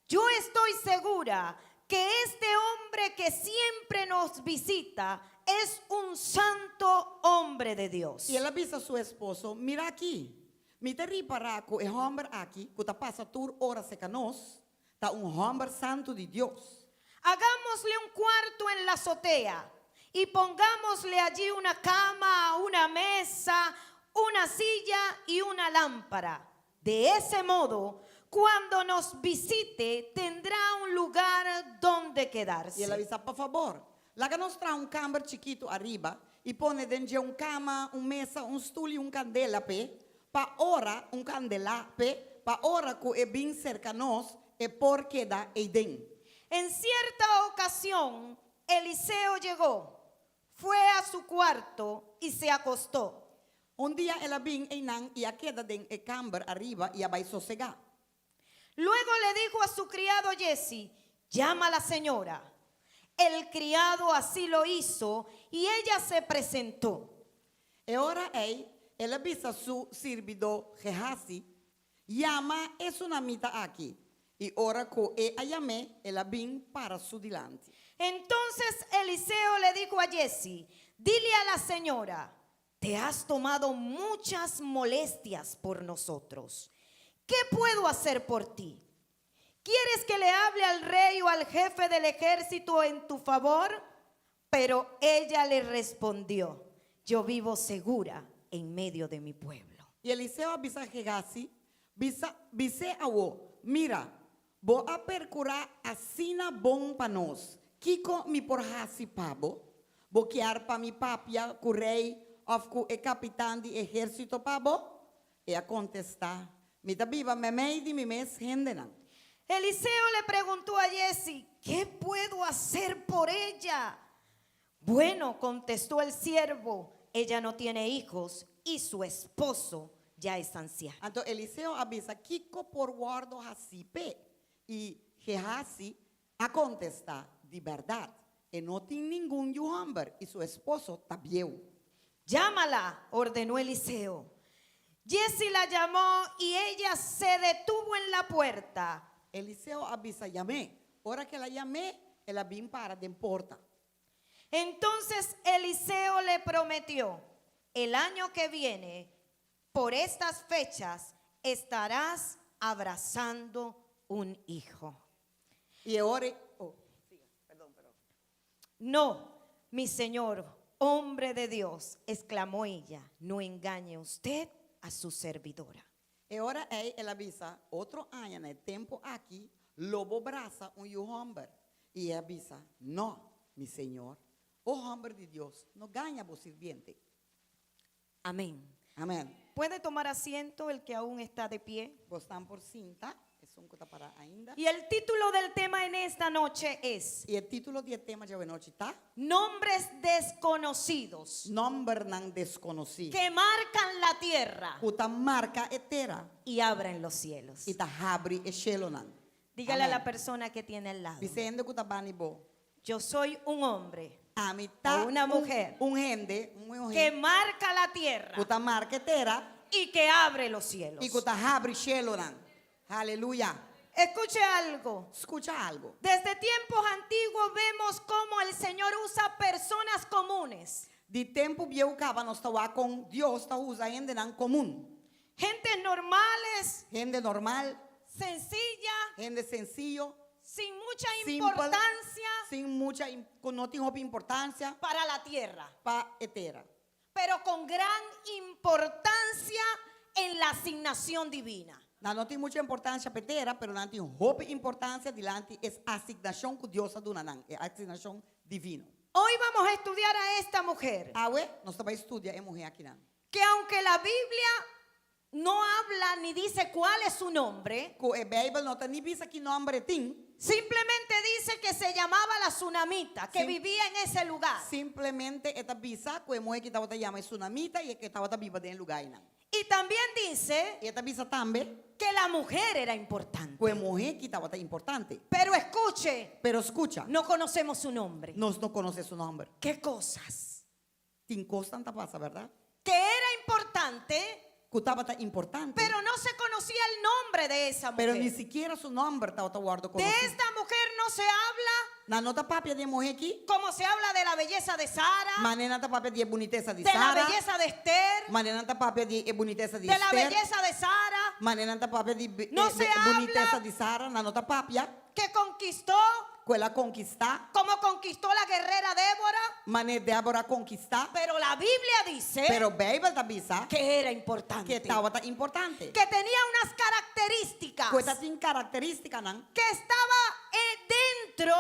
yo estoy segura que este hombre que siempre nos visita es un santo hombre de Dios. I el a bisa su esposo, mira aki, mi ta ripará ku e hòmber aki, ku ta pasa tur ora serka nos, ta un hòmber santu di Dios. Hagámosle un cuarto en la azotea y pongámosle allí una cama, una mesa, una silla y una lámpara. De ese modo, cuando nos visite, tendrá un lugar donde I el a quedarse. bisa, pa fabor, laga nos traha un kamber chikitu ariba. I pone den dje un kama, un mesa, un stul i un kandela p'e, pa ora, un kandelá p'e, pa ora ku e bin serka nos, e por keda eiden. En cierta ocasión, Eliseo llegó, fue a su cuarto y se acostó. Un dia el a bin einan i a keda den e kamber ariba i a bai sosegá. Luego le dijo a su criado Giezi, llama a la señora. El criado así lo hizo y ella se presentó. E ora ei, el a bisa su sirbidó Gehazi, Yama e sunamita aki. I ora ku el a yam'é, el a bin para su dilanti. Entonces Eliseo le dijo a Giezi, dile a la señora, te has tomado muchas molestias por nosotros. ¿Qué puedo hacer por ti? ¿Quieres que le hable al rey o al jefe del ejército en tu favor? Pero ella le respondió, yo vivo segura en medio de mi pueblo. I Eliseo a bisa Gehazi, Bisa, bis'é awor, mira, bo a perkurá asina bon pa nos. Kiko mi por hasi pa bo? Bo kier pa mi papia ku rei òf ku e kapitan di ehérsito pa bo? El a kontestá, Mi ta biba meimei di mi mes hendenan. Eliseo le preguntó a Giezi, ¿qué puedo hacer por ella? Bueno, contestó el siervo, ella no tiene hijos y su esposo ya es anciano. Anto Eliseo a bisa, Kiko por wòrdu hasí p'e? I Gehazi a kontestá, Di bèrdat, e no tin ningun yu hòmber i su esposo ta bieu. Llámala, ordenó Eliseo. Giezi la llamó y ella se detuvo en la puerta. Eliseo a bisa, Yam'é. Ora ku el a yam'é, el a bin para den porta. Entonces Eliseo le prometió, el año que viene, por estas fechas, estarás abrazando un hijo. I e ora, oh, siga, perdon, perdon. No, mi señor, hombre de Dios, exclamó ella, no engañe usted a su servidora. E ora ei el a bisa, Otro aña na e tempu aki lo bo brasa un yu hòmber. I e a bisa, Nò, mi señor, o hòmber di Dios, no gaña bo sirbiente. Amén. Amèn. Puede tomar asiento el que aún está de pie. Bosnan por sinta, esun ku ta pará ainda. Y el título del tema en esta noche es I e título di e tema djawe nochi ta. Nombres desconocidos. Nòmbernan deskonosí. Que marcan la tierra. Ku ta marka e tera. Y abren los cielos. I ta habri e shelonan. Dígale a la persona que tiene al lado. Bisa hende ku ta banda di bo. Yo soy un hombre. Ami ta O una mujer. un hende, un muhé Que marca la tierra. Ku ta marka e tera. Y que abre los cielos. I ku ta habri shelonan. Aleluya. Escuche algo. Skucha algu. Desde tiempos antiguos vemos cómo el Señor usa personas comunes. Di tempu bieu kaba nos ta wak kon Dios ta usa hendenan komun. Gentes normales. Hende normal. Sencilla. Hende sensiyo. Sin mucha Simpel, importancia. Sin mucha, ku no tin hopi importansia. Para la tierra. Pa e tera. Pero con gran importancia en la asignación divina. Nan no tin mucha importansia pa e tera, pero nan tin hopi importansia dilanti es asignashon ku Dios a duna nan, e asignashon divino. Hoy vamos a estudiar a esta mujer. Awe nos ta bai studia e muhé akinan. Que aunque la Biblia no habla ni dice cuál es su nombre. Ku e Beibel no ta ni bisa ki nòmber e tin. Simplemente dice que se llamaba la sunamita, que vivía en ese lugar. Simplemente e ta bisa ku e muhé ki tabata yama e sunamita i e ke tabata biba den e lugá einan. Y también dice I e ta bisa tambe. Que la mujer era importante. Ku e muhé ki tabata importante. Pero escuche. Pero skucha. No conocemos su nombre. Nos no konosé su nòmber. Qué cosas. Tin kosnan ta pasa, bèrdat? Que era importante. Ku tabata importante. Pero no se conocía el nombre de esa mujer. Pero ni sikiera su nòmber tabata wòrdu konosí. De esta mujer no se habla. Nan no ta papia di e muhé aki. Como se habla de la belleza de Sara. Manera nan ta papia di e bunitesa di De la Sara. belleza de Esther. Manera nan ta papia di e bunitesa di De la Esther. belleza de Sara. Manera nan ta papia di No e se habla. bunitesa di Sara. Nan no ta papia. Que conquistó. Ku el a konkistá. Como conquistó la guerrera Débora. Manera Débora a konkistá. Pero la Biblia dice. Pero Beibel ta bisa. Que era importante. Ke tabata importante. Que tenía unas características. Ku e tatin karakterístikanan. Que estaba dentro.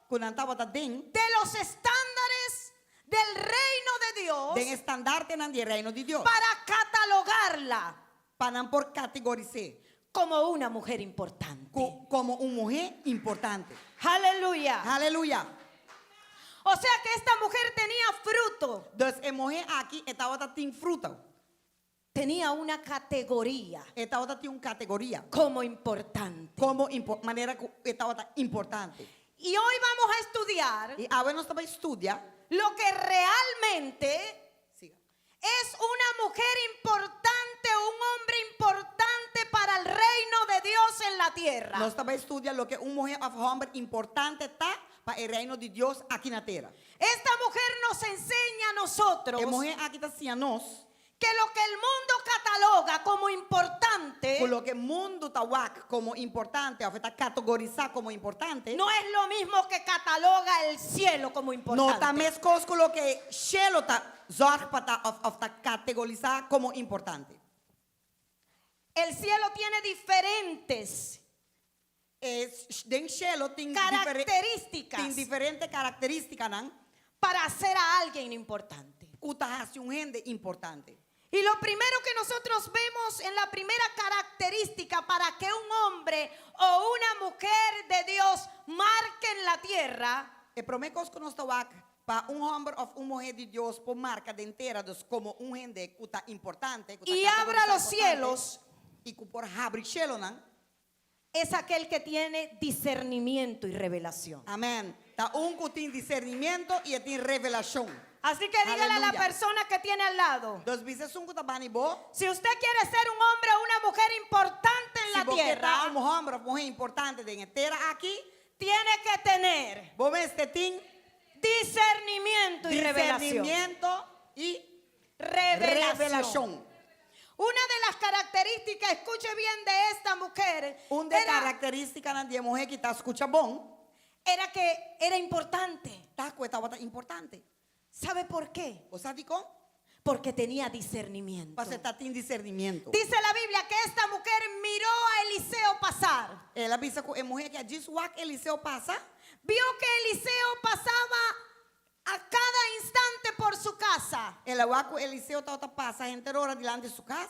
Ku nan tabata den. De los estándares del reino de Dios. Dios Den estandartenan di reino di Dios. para catalogarla Pa nan por kategoris'é como una mujer importante. ku, komo un muhé importante. Aleluya. Aleluya. O sea que esta mujer tenía fruto, Dus e muhé aki e tabata tin fruta. Tenía una categoría E tabata tin un kategoria. Como importante. Komo impo- manera ku e tabata importante. Y hoy vamos a estudiar I awe nos ta bai studia. Lo que realmente Siga. Es una mujer importante, un hombre importante para el reino de Dios en la tierra. Nos ta bai studia loke un muhé òf hòmber importante ta pa e reino di Dios aki na tera. Esta mujer nos enseña a nosotros E muhé aki ta siña nos que lo que el mundo cataloga como importante ku loke mundu ta wak komo importante òf ta kategorisá komo importante no es lo mismo que cataloga el cielo como no ta importante. meskos ku loke shelu ta zòrg pa ta òf òf ta kategorisá komo importante. El cielo tiene diferentes E den shelu tin difere características tin diferente karakterístikanan para hacer a alguien importante. ku ta hasi un hende importante. Y lo primero que nosotros vemos en la primera característica para que un hombre o una mujer de Dios marque en la tierra E promé kos ku nos ta wak pa un hòmber òf un muhé di Dios por marka den tera, dus komo un hende ku ta importante, ku ta y abra kategorisá los importante, cielos, i ku por habri shelonan, es aquel que tiene discernimiento y revelación. Amèn. Ta un ku tin disernimentu i e tin revelashon. Así que dígale a la Aleluya. Persona que tiene al lado, Dus bisa esun ku ta band'i bo, si usted quiere ser un hombre o una mujer importante en si la bo ke ta tierra, un hòmber òf muhé importante den e tera aki, tiene que tener bo mester tin discernimiento y revelación. disernimentu i Revelación. revelashon. Una de las características, escuche bien, de esta mujer Un di era, karakterístikanan di e muhé aki ta skucha bon, era que era importante. Ta ku e tabata importante. ¿Sabe por qué? Bo sa dikon? Porque tenía discernimiento. Pasobra e tatin disernimentu. Dice la Biblia que esta mujer miró a Eliseo pasar. El a bisa ku e muhé aki a djis wak Eliseo pasa. Vio que Eliseo pasaba a cada instante por su casa. El a wak ku Eliseo tabata pasa henter ora dilanti su kas.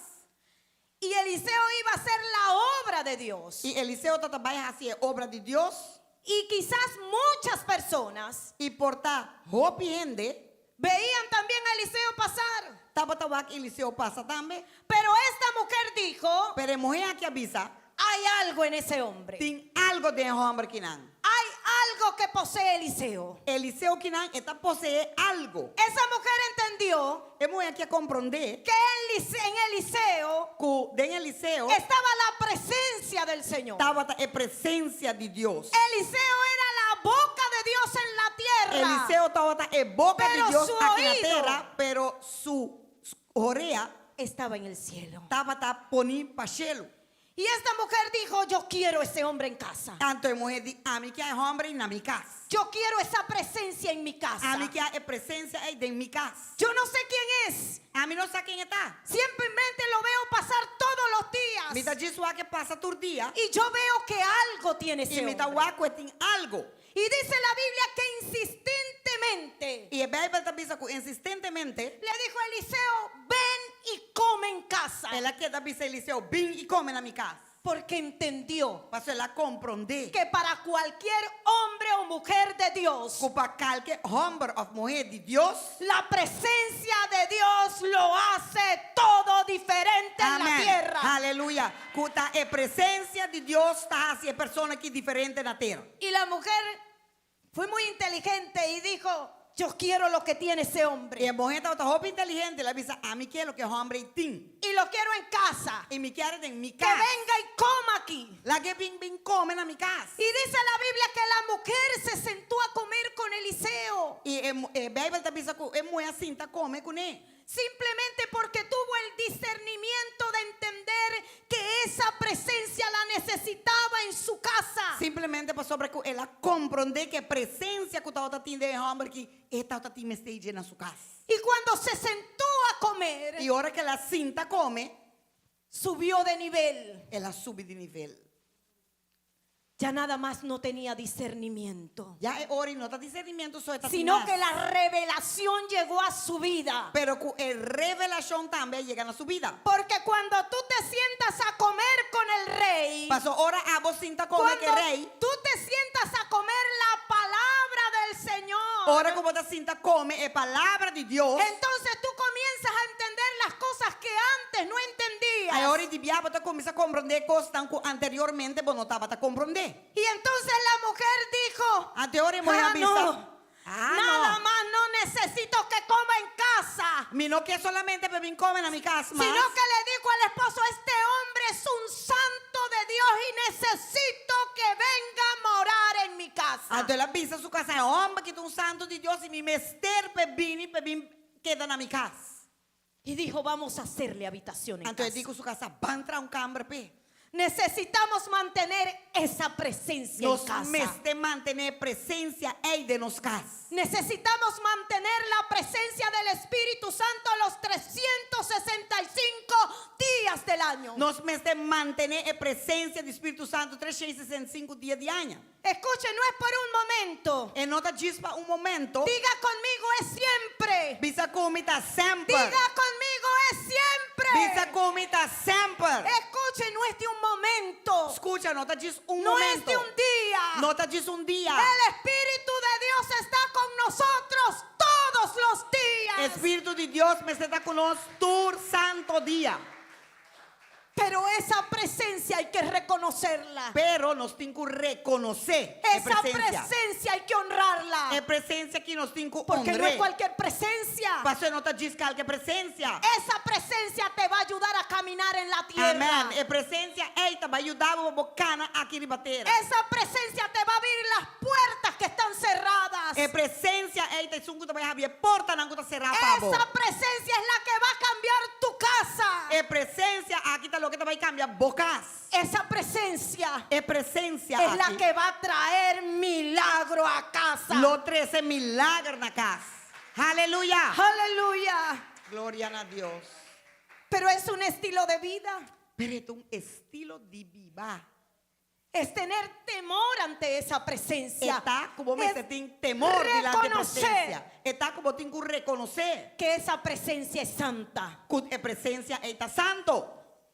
Y Eliseo iba a hacer la obra de Dios. I Eliseo tabata bai hasi e obra di Dios. Y quizás muchas personas I por ta hopi hende veían también a Eliseo pasar. Tabata wak Eliseo pasa tambe. Pero esta mujer dijo: Pero e muhé aki a bisa, Hay algo en ese hombre. Tin algu den e hòmber akinan. Hay algo que posee Eliseo. Eliseo akinan e ta poseé algu. Esa mujer entendió E muhé aki a komprondé que en Elise- en Eliseo ku den Eliseo estaba la presencia del Señor. tabata e presensia di Dios. Eliseo era la boca de Dios en la tierra. Eliseo tabata e boka Pero di Dios su aki na oído tera, pero su orea estaba en el cielo. Tabata poní pa shelu. Y esta mujer dijo: Yo quiero ese hombre en casa. Anto e muhé di, Ami ke e hòmber ei na mi kas. Yo quiero esa presencia en mi casa. Ami ke e presensia ei den mi kas. Yo no sé quién es. Ami no sa ken e ta. Simplemente lo veo pasar todos los días. Mi ta djis wak e pasa tur dia. Y yo veo que algo tiene ese I mi ta hombre. wak ku e tin algu. Y dice la Biblia que insistentemente I e Beibel ta bisa ku insistentemente le dijo a Eliseo: Ven y come en casa. El a keda bisa Eliseo, Bin i kome na mi kas. Porque entendió Pasobra el a komprondé que para cualquier hombre o mujer de Dios, ku pa kalke hòmber òf muhé di Dios, la presencia de Dios lo hace todo diferente en la Amèn. Tierra. Aleluya. Ku ta e presensia di Dios ta hasi e persona aki diferente na tera. Y la mujer fue muy inteligente y dijo: Yo quiero lo que tiene ese hombre. E muhé tabata hopi inteligente, el a bisa, ami ke loke e hòmber ei tin. Y lo quiero en casa. I mi kier e den mi Que kas. venga y coma aquí. Lag'é bin bin kome na mi kas. Y dice la Biblia que la mujer se sentó a comer con Eliseo. I e, e Beibel ta bisa ku e muhé a sinta kome kuné. Simplemente porque tuvo el discernimiento de entender que esa presencia la necesitaba en su casa. Simplemente pasobra ku el a komprondé ku e presensia ku tabata tin den e hòmber aki, e tabata tin mester dje na su kas. Y cuando se sentó a comer, I ora ku el a sinta kome, subió de nivel. El a subi di nivel. Ya nada más no tenía discernimiento, Ya e ora ei no ta disernimentu so e tabatin sino mas. que la revelación llegó a su vida. Pero ku e revelashon tambe a yega na su bida. Porque cuando tú te sientas a comer con el rey, Paso ora abo sinta kome ku cuando rei, tú te sientas a comer la palabra del Señor, ora ku bo ta sinta kome e palabra di Dios, entonces tú comienzas a entender las cosas que antes no entendías. e ora ei di biaha bo ta kuminsá komprondé kosnan ku anteriormente bo no tabata komprondé. Y entonces la mujer dijo, Anto e ora e muhé "Ah, a bisa, no, Ah, nada no. más no necesito que coma en casa. Mi no ke solamente pa bin kome na mi kas, mas Sino que le dijo al esposo, este hombre es un santo de Dios y necesito que venga a morar en mi casa. Anto el a bisa su kasá, e hòmber aki ta un santu di Dios i mi mester p'e bini p'e bin keda na mi kas. Y dijo, vamos a hacerle habitación en Anto el casa. di ku su kasá, ban traha un kamber p'e. Necesitamos mantener esa presencia en Nos casa. mester mantené e presensia ei den nos kas. Necesitamos mantener la presencia del Espíritu Santo los 365 días del año. Nos mester mantené e presensia di Spiritu Santu 365 dia di aña. Escuche, no es por un momento. E no ta djis pa un momento. Diga conmigo, es siempre. Bisa ku mi ta semper. Diga conmigo, es siempre. Bisa ku mi ta semper. Escuche, no es de un momento. Skucha, no ta djis un No es momento. de un día. No ta djis un dia. El Espíritu de Dios está con nosotros todos los días. Spiritu di Dios mester ta ku nos tur santu dia. Pero esa presencia hay que reconocerla. Pero nos tin ku rekonosé e Esa presensia. presencia hay que honrarla. E presensia aki nos tin ku Porque no es honr'é. cualquier presencia. Paso e no ta djis kualke presensia. Esa presencia te va a ayudar a caminar en la tierra. Amèn. E presensia ei ta bai yuda bo kana aki riba tera. Esa presencia te va a abrir las puertas que están cerradas. E presensia ei ta esun ku ta bai habri e portanan ku ta será pa bo. Esa presencia es la que va a cambiar tu casa. E presensia aki ta loke ta bai kambia bo kas. Esa presencia E presensia es la aki que va a traer milagro a casa. lo trese milager na kas. Aleluya. Aleluya. Gloria na Dios. Pero es un estilo de vida. Pero e ta un estilo di biba. Es tener temor ante esa presencia. E ta ku bo Es mester tin temor dilanti reconocer presensia. E ta ku bo tin ku rekonosé que esa presencia es santa. ku e presensia ei ta santu.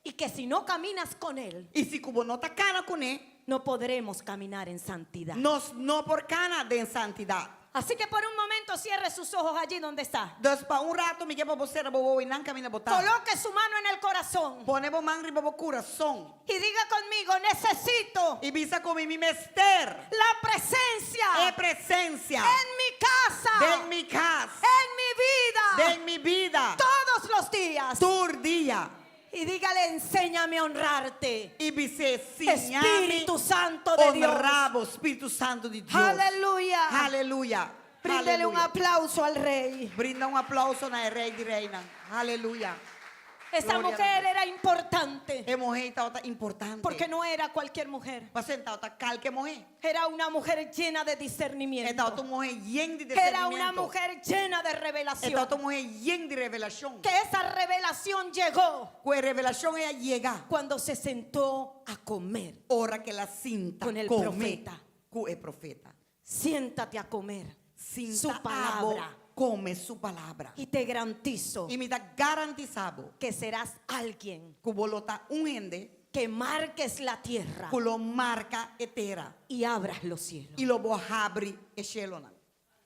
Y que si no caminas con él, I si ku bo no ta kana kuné, no podremos caminar en santidad. nos no por kana den santidat. Así que por un momento cierre sus ojos allí donde está. Dus pa un ratu mi ke pa bo sera bo wowo einan kaminda bo ta. Coloque su mano en el corazón Pone bo man riba bo kurason. y diga conmigo, necesito I bisa ku mi mi mester. la presencia E presensia. en mi casa, Den mi kas. en mi vida, Den mi bida. todos los días. Tur dia. Y dígale, enséñame a honrarte. I bis'é siña mi Espíritu Santo de Dios. honra bo, Spiritu Santu di Dios. Aleluya. Aleluya. Bríndele un Aleluya. aplauso al rey. Brinda un aplouso na Rei di Reinan. Aleluya. Esa Gloria a mujer Dios. era importante E muhé tabata importante. porque no era cualquier mujer. Paso e n' tabata kualke muhé. Era una mujer llena de E discernimiento. tabata un muhé yen di Era una disernimentu. mujer llena de revelación. E tabata un muhé yen di revelashon. Que esa revelación llegó Ku e revelashon ei a yega. cuando se sentó a comer. Ora ku el a sinta Con el kome profeta. ku e profeta. Siéntate a comer Sinta su palabra. abo kome su palabra. Y te garantizo I mi ta garantisá bo que serás alguien ku bo lo ta un hende que marques la tierra ku lo marka e tera y abras los cielos. i lo bo habri e shelonan.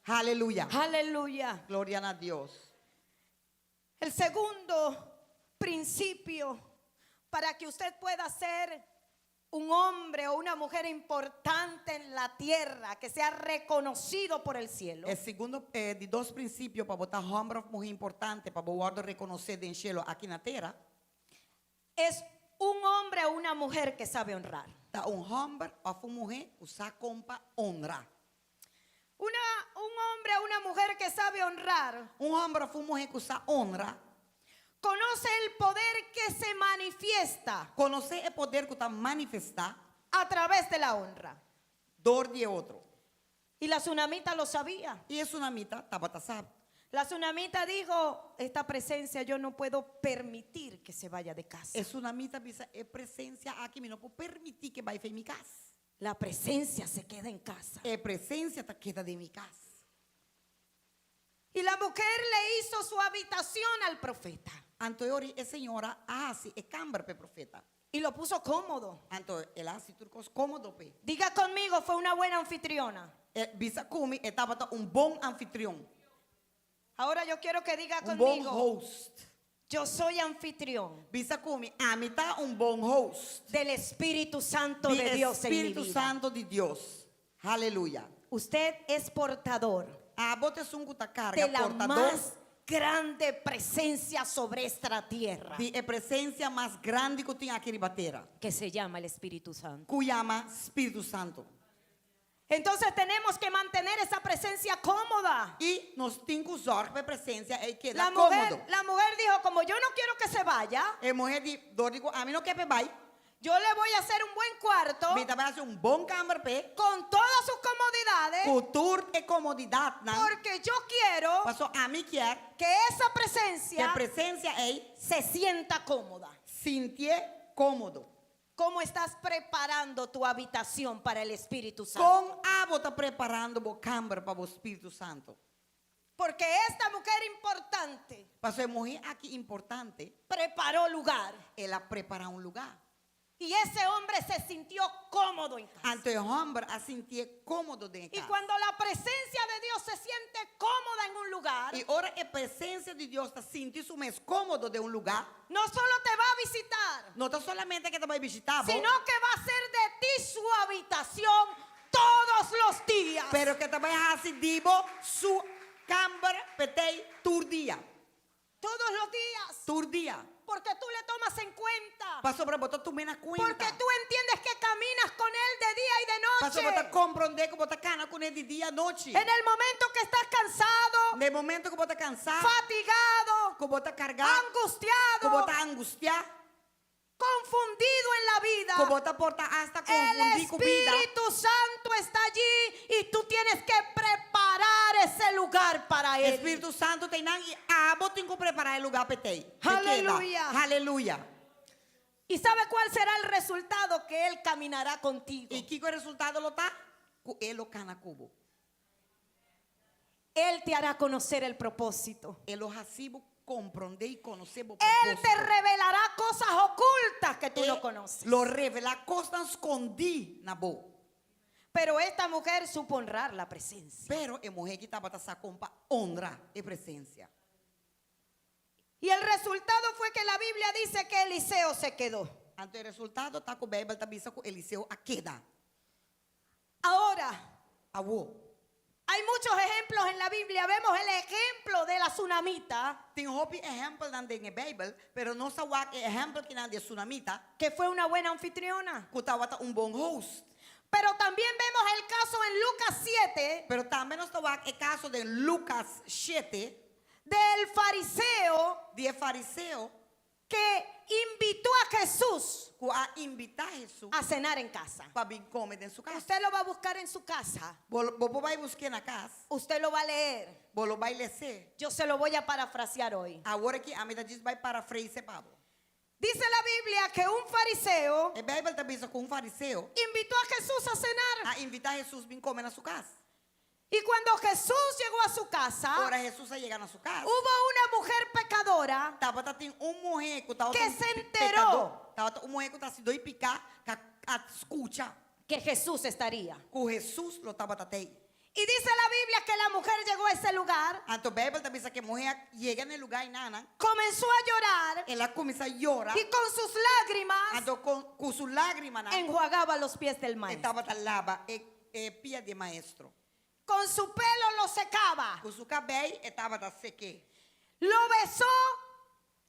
Aleluya. Aleluya. Gloria na Dios. El segundo principio para que usted pueda ser un hombre o una mujer importante en la tierra, que sea reconocido por el cielo, E segundo eh, di dos prinsipio pa bo ta hòmber òf muhé importante pa bo wòrdu rekonosé den shelu aki na tera, es un hombre o una mujer que sabe honrar. ta un hòmber òf un muhé ku sa kon pa honra. Una, un hombre o una mujer que sabe honrar Un hòmber òf un muhé ku sa honra, conoce el poder que se manifiesta konosé e poder ku ta manifestá a través de la honra. dor di otro. Y la tsunamita lo sabía. I e sunamita tabata sa. La tsunamita dijo, esta presencia yo no puedo permitir que se vaya de casa. E sunamita a bisa e presensia aki mi no por permití ku e bai fo'i mi kas. La presencia se queda en casa. E presensia ta keda den mi kas. Y la mujer le hizo su habitación al profeta. Anto e ora e señora a hasi e kamber pa e profeta. Y lo puso cómodo. Anto el a hasi tur kos kómodo p'e. Diga conmigo, fue una buena anfitriona. E bisa ku mi e tabata un bon anfitrion. Ahora yo quiero que diga Un bon conmigo, host. yo soy anfitrión Bisa ku mi, ami ta un bon host. del Espíritu Santo Di de Dios en mi Spiritu vida. Santu di Dios. Aleluya. Usted es portador Abo ta esun ku ta karga de la portador más grande presencia sobre esta tierra di e presensia mas grandi ku tin aki riba tera, que se llama el Espíritu Santo. ku yama Spiritu Santu. Entonces tenemos que mantener esa presencia cómoda. I nos tin ku sòrg pa e presensia ei keda La mujer, kómodo. la mujer dijo, como yo no quiero que se vaya, E muhé di, dor di ku ami no ke p'e bai, yo le voy a hacer un buen cuarto mi ta bai hasi un bon kamber p'e, con todas sus comodidades, ku tur e komodidatnan, porque yo quiero paso ami kier que esa ku e presencia presensia ei se sienta cómoda. sintié kómodo. ¿Cómo estás preparando tu habitación para el Espíritu Santo? Kon abo ta preparando bo kamber pa bo Spiritu Santu? Porque esta mujer importante Paso e muhé aki importante, preparó lugar el a prepará un lugá. y ese hombre se sintió cómodo en casa. Anto e hòmber a sintié kómodo den e Y kas. cuando la presencia de Dios se siente cómoda en un lugar, I ora e presensia di Dios ta sinti su mes kómodo den un lugá, no solo te va a visitar, no ta solamente ku e ta bai bishitá bo, sino que va a hacer de ti su habitación todos los días. pero ku e ta bai hasi di bo su kamber p'etei tur dia. Todos los días. Tur dia. Porque tú le tomas en cuenta. Pasobra bo ta tum'é na kuenta. Porque tú entiendes que caminas con él de día y de Pasobra bo ta noche. komprondé ku bo ta kana kuné di dia anochi. En el momento que estás cansado, Na e momento ku bo ta kansá, fatigado, ku bo ta kargá, angustiado, ku bo ta angustiá, confundido en la vida, ku bo ta por ta asta el konfundí ku bida. Espíritu Santo está allí y tú tienes que preparar ese lugar para él. Spiritu Santu ta einan i abo tin ku prepará e lugá p'e tei. P'e keda. Aleluya. Aleluya. ¿Y sabe cuál será el resultado? Que él caminará contigo. I kiko e resultado lo ta? Ku e lo kana ku bo. Él te hará conocer el propósito. E lo hasi bo komprondé i konosé bo Él te propósito. revelará cosas ocultas que tú E no conoces. lo revelá kosnan skondí na bo. Pero esta mujer supo honrar la presencia. Pero e muhé aki tabata sa kon pa honra e presensia. Y el resultado fue que la Biblia dice que Eliseo se quedó. Anto e resultado ta ku Beibel ta bisa ku Eliseo a keda. Ahora, Awor. hay muchos ejemplos en la Biblia. Vemos el ejemplo de la tsunamita, Tin hopi ehèmpelnan den e Beibel, pero nos a wak e ehèmpel kinan di e sunamita, que fue una buena anfitriona. ku tabata un bon host. Pero también vemos el caso en Lucas 7 Pero tambe nos ta wak e kaso den Lucas shete del fariseo di e fariseo que invitó a Jesús ku a invitá Hesus a cenar en casa. pa bin kome den su kas. Usted lo va a buscar en su casa. Bo bo por bai busk'é na kas. Usted lo va a leer. Bo lo bai les'é. Yo se lo voy a parafrasear hoy. Awor aki ami ta djis bai parafras'é pa bo. Dice la Biblia que un fariseo E Beibel ta bisa ku un fariseo invitó a Jesús a cenar. a invitá Hesus bin kome na su kas. Y cuando Jesús llegó a su casa, Ora Hesus a yega na su kas, hubo una mujer pecadora tabata tin un muhé ku tabata Que un se enteró. pekadó. Tabata un muhé ku ta hasidó di piká ku a skucha que Jesús estaría. ku Hesus lo tabata tei. Y dice la Biblia que la mujer llegó a ese lugar, Anto Beibel ta bisa ku e muhé a yega na e lugá einanan, comenzó a llorar el a kuminsá yora, y con sus lágrimas anto kon, ku su lágrimanan enjuagaba los pies del e maestro. tabata laba e, e pia di e maestro. Con su pelo lo secaba. Ku su kabei e tabata sek'é. Lo besó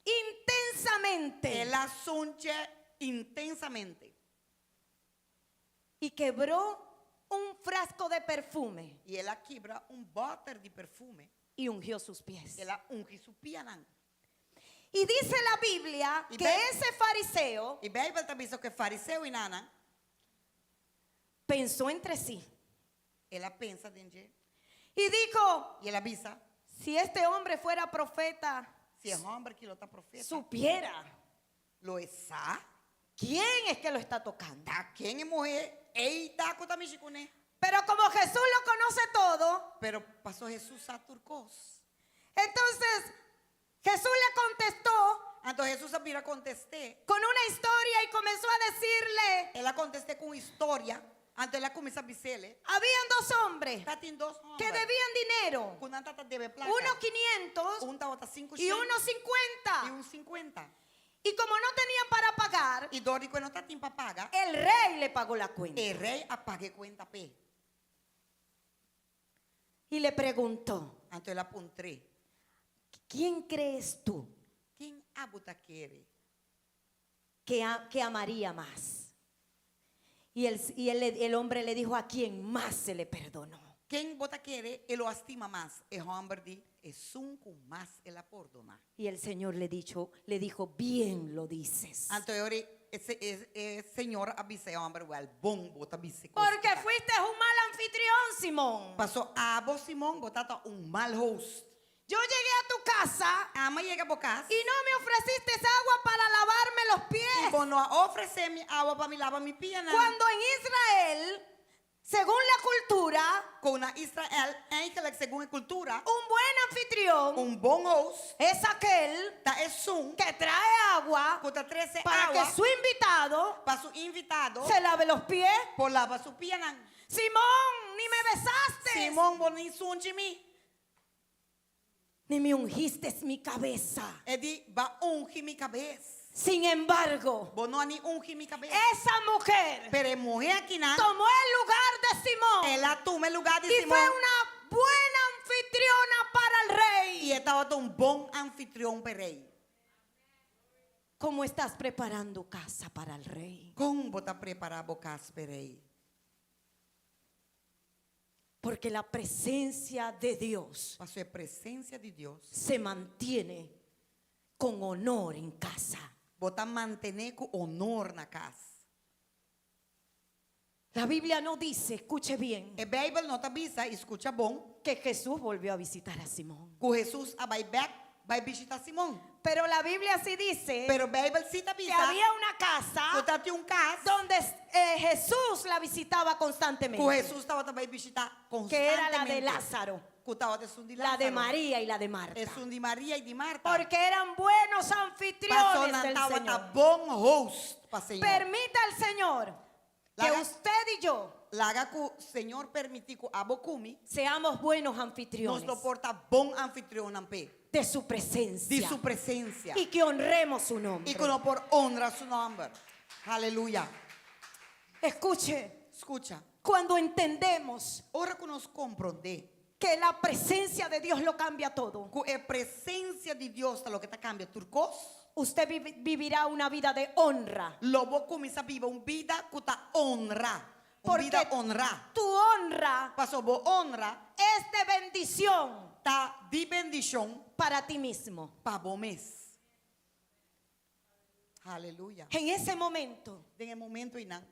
intensamente El a sunch'é intensamente. y quebró un frasco de perfume I el a kibra un bòter di perfume. y ungió sus pies. El a ungi su pianan. Y dice la Biblia Y que ve- ese fariseo I Beibel ta bisa ku e fariseo einanan, pensó entre sí el a pensa den dje. y dijo, I el a bisa, si este hombre fuera profeta, si e hòmber aki lo ta profeta, supiera lo e sa. ¿Quién es que lo está tocando? Ta ken e muhé ei ta ku ta mishi kuné? Pero como Jesús lo conoce todo, Pero paso Hesus sa tur kos. entonces Jesús le contestó Anto Hesus a bira kontest'é. con una historia y comenzó a decirle, El a kontest'é ku un historia. Anto el a kuminsá bis'é. habían dos hombres Tatin dos que hòmber debían dinero, ku nan tabata debe plaka. uno 500 Un tabata 5 y uno i 50. un 50. Y como no tenían para pagar, I dor di ku nan no tatin pa paga, el rey le pagó la cuenta. e rei a paga e kuenta p'e. Y le preguntó, Anto el a puntr'é, ¿quién crees tú Ken abo ta kere? que, que amaría más? Y, el, y el, el hombre le dijo, a quien más se le perdonó. Ken bo ta kere e lo a stima mas? E hòmber di, Esun ku mas el a pordoná. Y el Señor le, dicho, le dijo, bien lo dices. Anto e ora e, e Señor a bisa e hòmber, Wèl, bon bo ta bisa. Porque fuiste un mal anfitrión, Simón. Paso abo, Simon, bo tabata un mal host. Yo llegué a tu casa Ami a yega bo kas. y no me ofreciste agua para lavarme los I pies. bo no a ofresé mi awa pa mi laba mi pianan. Cuando en Israel, según la cultura, Ku na Israel, eigenlijk segun e kultura, un buen anfitrión un bon host es aquel ta esun que trae agua ku ta trese para awa que su invitado pa su invitado se lave los pies. por laba su pianan. Simón, ni me besaste, Simon, bo no ni sunchi mi. ni me ungiste mi cabeza. E di, b'a ungi mi kabes. Sin embargo, Bo no a ni ungi mi kabes. esa mujer Pero e muhé akinan, tomó el lugar de Simón el a tuma e lugá di y Simon. fue una buena anfitriona para el rey. I e tabata un bon anfitrion pa e rei. ¿Cómo estás preparando casa para el rey? Kon bo ta prepará bo kas pa e rei? Porque la presencia de Dios Paso e presensia di Dios. se mantiene con honor en casa. Bo ta mantené ku honor na kas. La Biblia no dice, escuche bien, E Beibel no ta bisa, skucha bon, que Jesús volvió a visitar a Simón. ku Hesus a bai bèk, bai bishitá Simon. Pero la Biblia sí dice Pero Beibel sí ta que bisa, había una casa ku tabatin un kas, donde Jesús la visitaba constantemente. ku Hesus tabata bai bishitá Que era la de konstantemente. Lázaro, Ku tabata esun di la de Lázaro. María y la de Marta. Esun di Maria i di Marta. Porque eran buenos anfitriones Paso nan del tabata Señor. bon host pa Señor. Permita al Señor que Laga- usted y yo Laga ku Señor permití ku abo ku mi, seamos buenos nos anfitriones lo por ta bon anfitrionnan p'e. de su presencia. Di su presensia. Y que honremos su nombre. I ku nos por honra su nòmber. Aleluya. Escuche, Skucha. cuando entendemos Ora ku nos komprondé que la presencia de Dios lo cambia todo, ku e presensia di Dios ta loke ta kambia tur kos, usted vivirá una vida de honra. Lo bo kuminsá biba un bida ku ta honra. Un Porque bida honrá. tu honra Paso bo honra es de bendición ta di bendishon para ti mismo. pa bo mes. Aleluya. En ese momento Den e momento einan,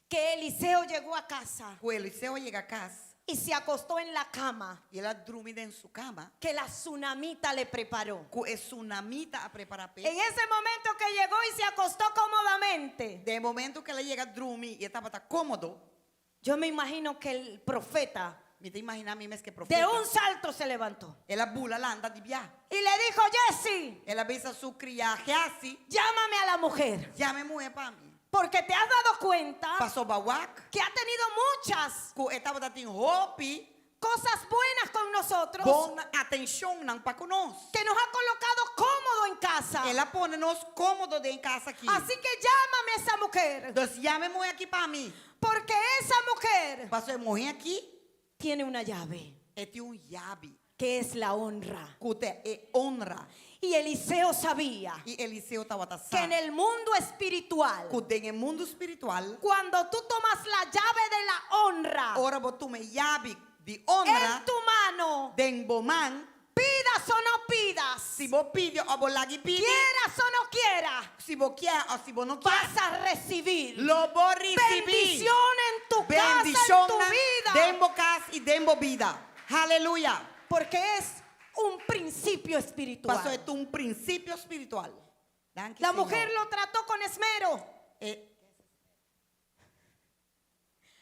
que Eliseo llegó a casa ku Eliseo a yega kas y se acostó en la cama i el a drumi den su kama, que la sunamita le preparó. ku e sunamita a prepará p'e. En ese momento que llegó y se acostó cómodamente, Den e momento ku el a yega drumi i e tabata kómodo, yo me imagino que el profeta mi ta imaginá mi mes ku e de profeta, un salto se levantó el a bula lanta di bia. y le dijo, Giezi, El a bisa su kriá, Gehazi, llámame a la mujer, yama e muhé pa mi. porque te has dado cuenta Paso b'a wak, que ha tenido muchas ku e tabatin hopi cosas buenas con nosotros, bon atenshonnan pa ku nos. que nos ha colocado cómodo en casa. El a pone nos kómodo den kas aki. Así que llámame a esa mujer, Dus yama e muhé aki pa mi. porque esa mujer Paso e muhé aki tiene una llave, e tin un yabi, que es la honra. ku ta e honra. Y Eliseo sabía I Eliseo tabata que en el mundo espiritual, Ku den e mundu spiritual, cuando tú tomas la llave de la honra ora bo tuma e yabi di honra en tu mano, den bo man, pidas o no pidas, si bo pidi òf bo lag'i pidi, quieras o no quieras, si bo ke òf si bo no ke, vas a recibir lo bo risibí. bendición en tu casa, en tu Bendishonnan vida. den bo kas i den bo bida. Aleluya. Porque es un principio espiritual. Paso e ta un prinsipio spiritual. Danki, La Señor. mujer lo trató con esmero. E,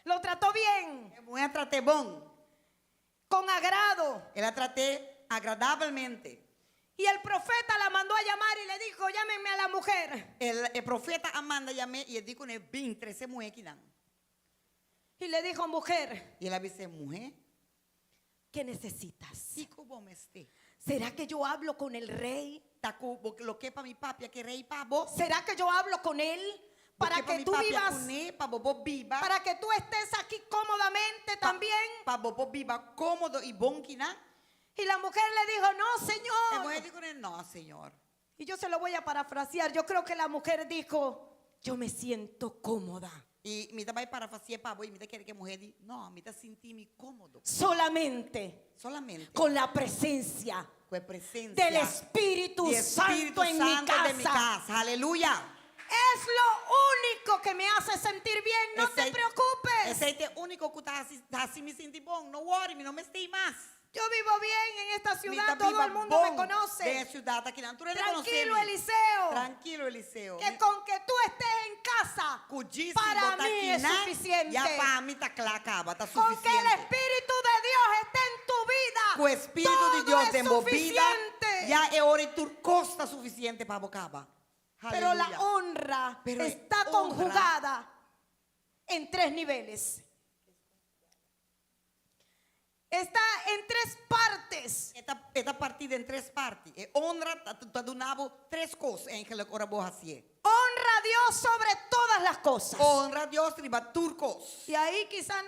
Lo trató bien, e muhé a trat'é bon. Con agrado. El a trat'é agradablemente. Y el profeta la mandó a llamar y le dijo: "Llámenme a la mujer". El, e profeta a manda yam'é i e di kuné, Bin, trese e muhé akinan. Y le dijo: "Mujer, I el a bis'é, Muhé, ¿qué necesitas? kiko bo mester? ¿Será que yo hablo con el rey? Ta ku bo lo ke pa mi papia ku e rei pa bo? ¿Será que yo hablo con él Bo para ke pa que mi tú papia vivas, kuné pa bo por biba? Para que tú estés aquí cómodamente también?" Pa bo por biba kómodo i bon akinan? Y la mujer le dijo: "No, E muhé Señor". di kuné, No, Señor. Y yo se lo voy a parafrasear. Yo creo que la mujer dijo: "Yo me siento cómoda I mi ta bai parafrasi'é pa bo i mi ta kere ku e muhé di, No, mi ta sinti mi kómodo. Solamente Solamente con la presencia ku e presensia del Espíritu di Spiritu Santo en mi Santu den mi casa. kas. Aleluya! Es lo único que me hace sentir bien. No te Esei- preocupes. Esei ta e úniko ku ta hasi, hasi mi sinti bon. No worry, mi no mester mas. Yo vivo bien en esta Mi ciudad. ta Todo biba el mundo me bon conoce. Den e siudat akinan. Tur hende Tranquilo, konosé mi. Eliseo. Trankilo, Eliseo. Que con que tú estés en casa, Ku djis para bo ta mí es akinan, suficiente. Ya pa mi ta kla kaba, ta Con que el sufisiente. Espíritu de Dios esté en tu vida, Ku Spiritu todo di Dios es den bo bida, suficiente. ya e ora ei tur kos ta sufisiente pa bo kaba. Pero la Aleluya. Honra Pero está honra conjugada en tres niveles. Está en tres partes. E ta partí den tres parti. E honra ta ta duna bo tres kos eigenlijk ora bo hasié. Honra a Dios sobre todas las cosas. Honra Dios riba tur kos. Y ahí quizás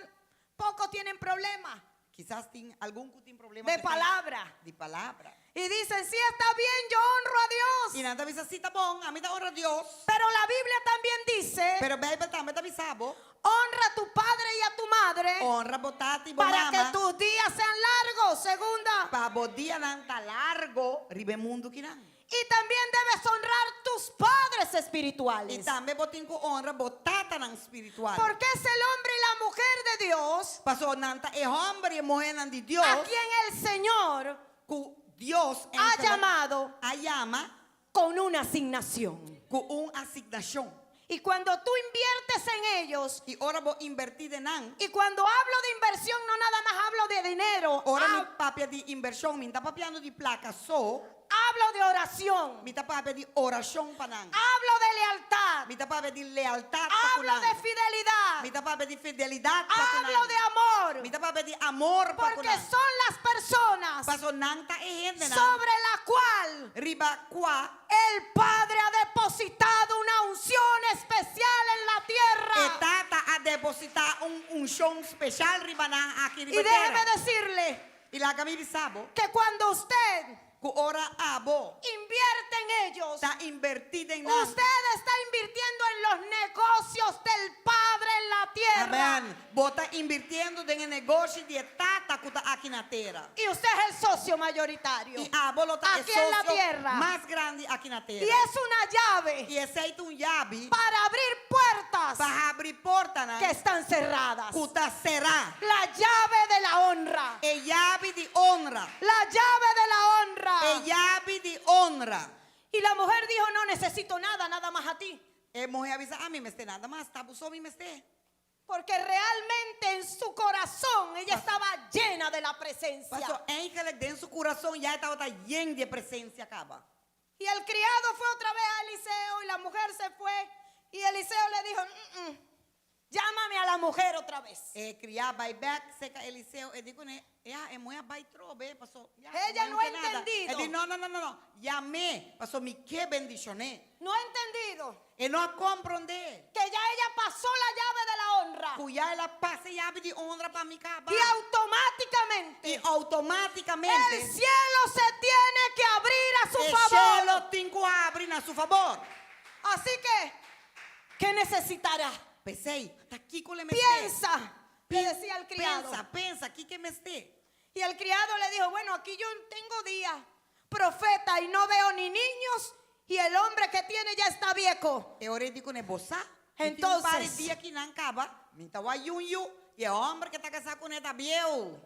pocos tienen problemas Kisas tin algun ku tin problema de ku esei. palabra. Di palabra. Y dicen: "Sí, está bien, yo honro a I Dios". nan ta bisa, sí, ta bon, ami ta honra Dios. Pero la Biblia también dice: Pero Beibel tambe ta bisa bo. "Honra a tu padre y a tu madre Honra bo tata i bo para que mama. tus días sean largos". Segunda. Pa bo dianan ta largu riba e mundu akinan. Y también debes honrar tus padres I espirituales. tambe bo tin ku honra bo tatanan spiritual. Porque es el hombre y la mujer de Dios Paso nan ta e hòmber i e muhénan di Dios a quien el Señor ku Dios ha llamado a yama con una asignación. ku un asignashon. Y cuando tú inviertes en ellos, I ora bo invertí den nan, y cuando hablo de inversión, no nada más hablo de dinero, ora mi hab- papia di invershon, mi n' ta papiando di plaka so, hablo de oración, mi ta papia di orashon pa nan. Hablo de lealtad, Mi ta papia di lealtat pa hablo ku nan. De fidelidad, Mi ta papia di fidelidat pa ku hablo nan. De amor, Mi ta papia di amor pa porque ku nan. Son las personas Paso nan ta e hendenan sobre la cual riba kua el Padre ha depositado una unción especial en la e tierra. Tata a depositá un unshon spesial riba nan aki Y riba déjeme tera. Decirle I laga mi bisa bo que cuando usted ku ora abo invierte en ellos, ta invertí den nan. Usted está invirtiendo en los negocios del Padre en la tierra. Amen. Bo ta invirtiendo den e negoshi di e Tata ku ta aki na tera. Y usted es el socio mayoritario. I abo lo ta e Aquí en la sosio tierra. mas grandi aki na tera. Y es una llave I esei ta un yabi para abrir puertas pa habri portanan que están cerradas. ku ta será. La llave de la honra. E yabi di honra. La llave de la honra. E yabi di honra. Y la mujer dijo: "No necesito nada, nada más a ti". E muhé a bisa, ami n' mester nada mas, ta bo so mi mester. Porque realmente en su corazón ella estaba llena de la presencia. Paso eigenlijk den su kurason ya e tabata yen di e presensia kaba. Y el criado fue otra vez a Eliseo y la mujer se fue. Y Eliseo le dijo: Llámame a la mujer otra vez". E kriá a bai bèk serka Eliseo e di kuné, Ya, e muhé a bai trobe, paso ya, Ella e muhé no ha ke nada. entendido. E di, no, no, no, no, no, yam'é, paso mi ke bendishon'é. No ha entendido E no a komprondé que ya ella pasó la llave de la honra. ku ya el a pasa e yabi di honra pa mi kaba. Y automáticamente I outomátikamente el cielo se tiene que abrir a su e favor. shelu tin ku habri na su fabor. Así que, ¿qué necesitará? P'esei, ta kiko l'e mester. Piensa, le decía el criado. Pensa, pensa, kiko e mester. Y el criado le dijo: "Bueno, aquí yo tengo días, profeta, y no veo ni niños, y el hombre que tiene ya está viejo". E ora e di kuné, bo sa. Entonces- Un par di dia akinan kaba, mi n' ta wak yu yu, i e hòmber ku ta kasá kuné ta bieu.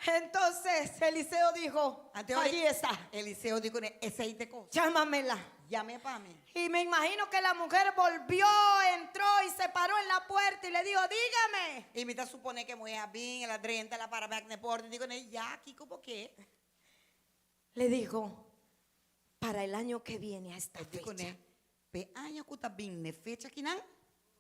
Entonces Eliseo dijo: Anto ora "Allí está, Eliseo di kuné, esei ta e kos. Llámamela". Yam'é pa mi. Y me imagino que la mujer volvió, entró y se paró en la puerta y le dijo, dígame. I mi ta suponé ku e muhé a bin, el a drenta, el a para bèk na e porta i di kuné, Ya, kiko bo ke? Le dijo, para el año que viene a esta E di fecha, kuné, P'e aña ku ta bin n'e fecha akinan,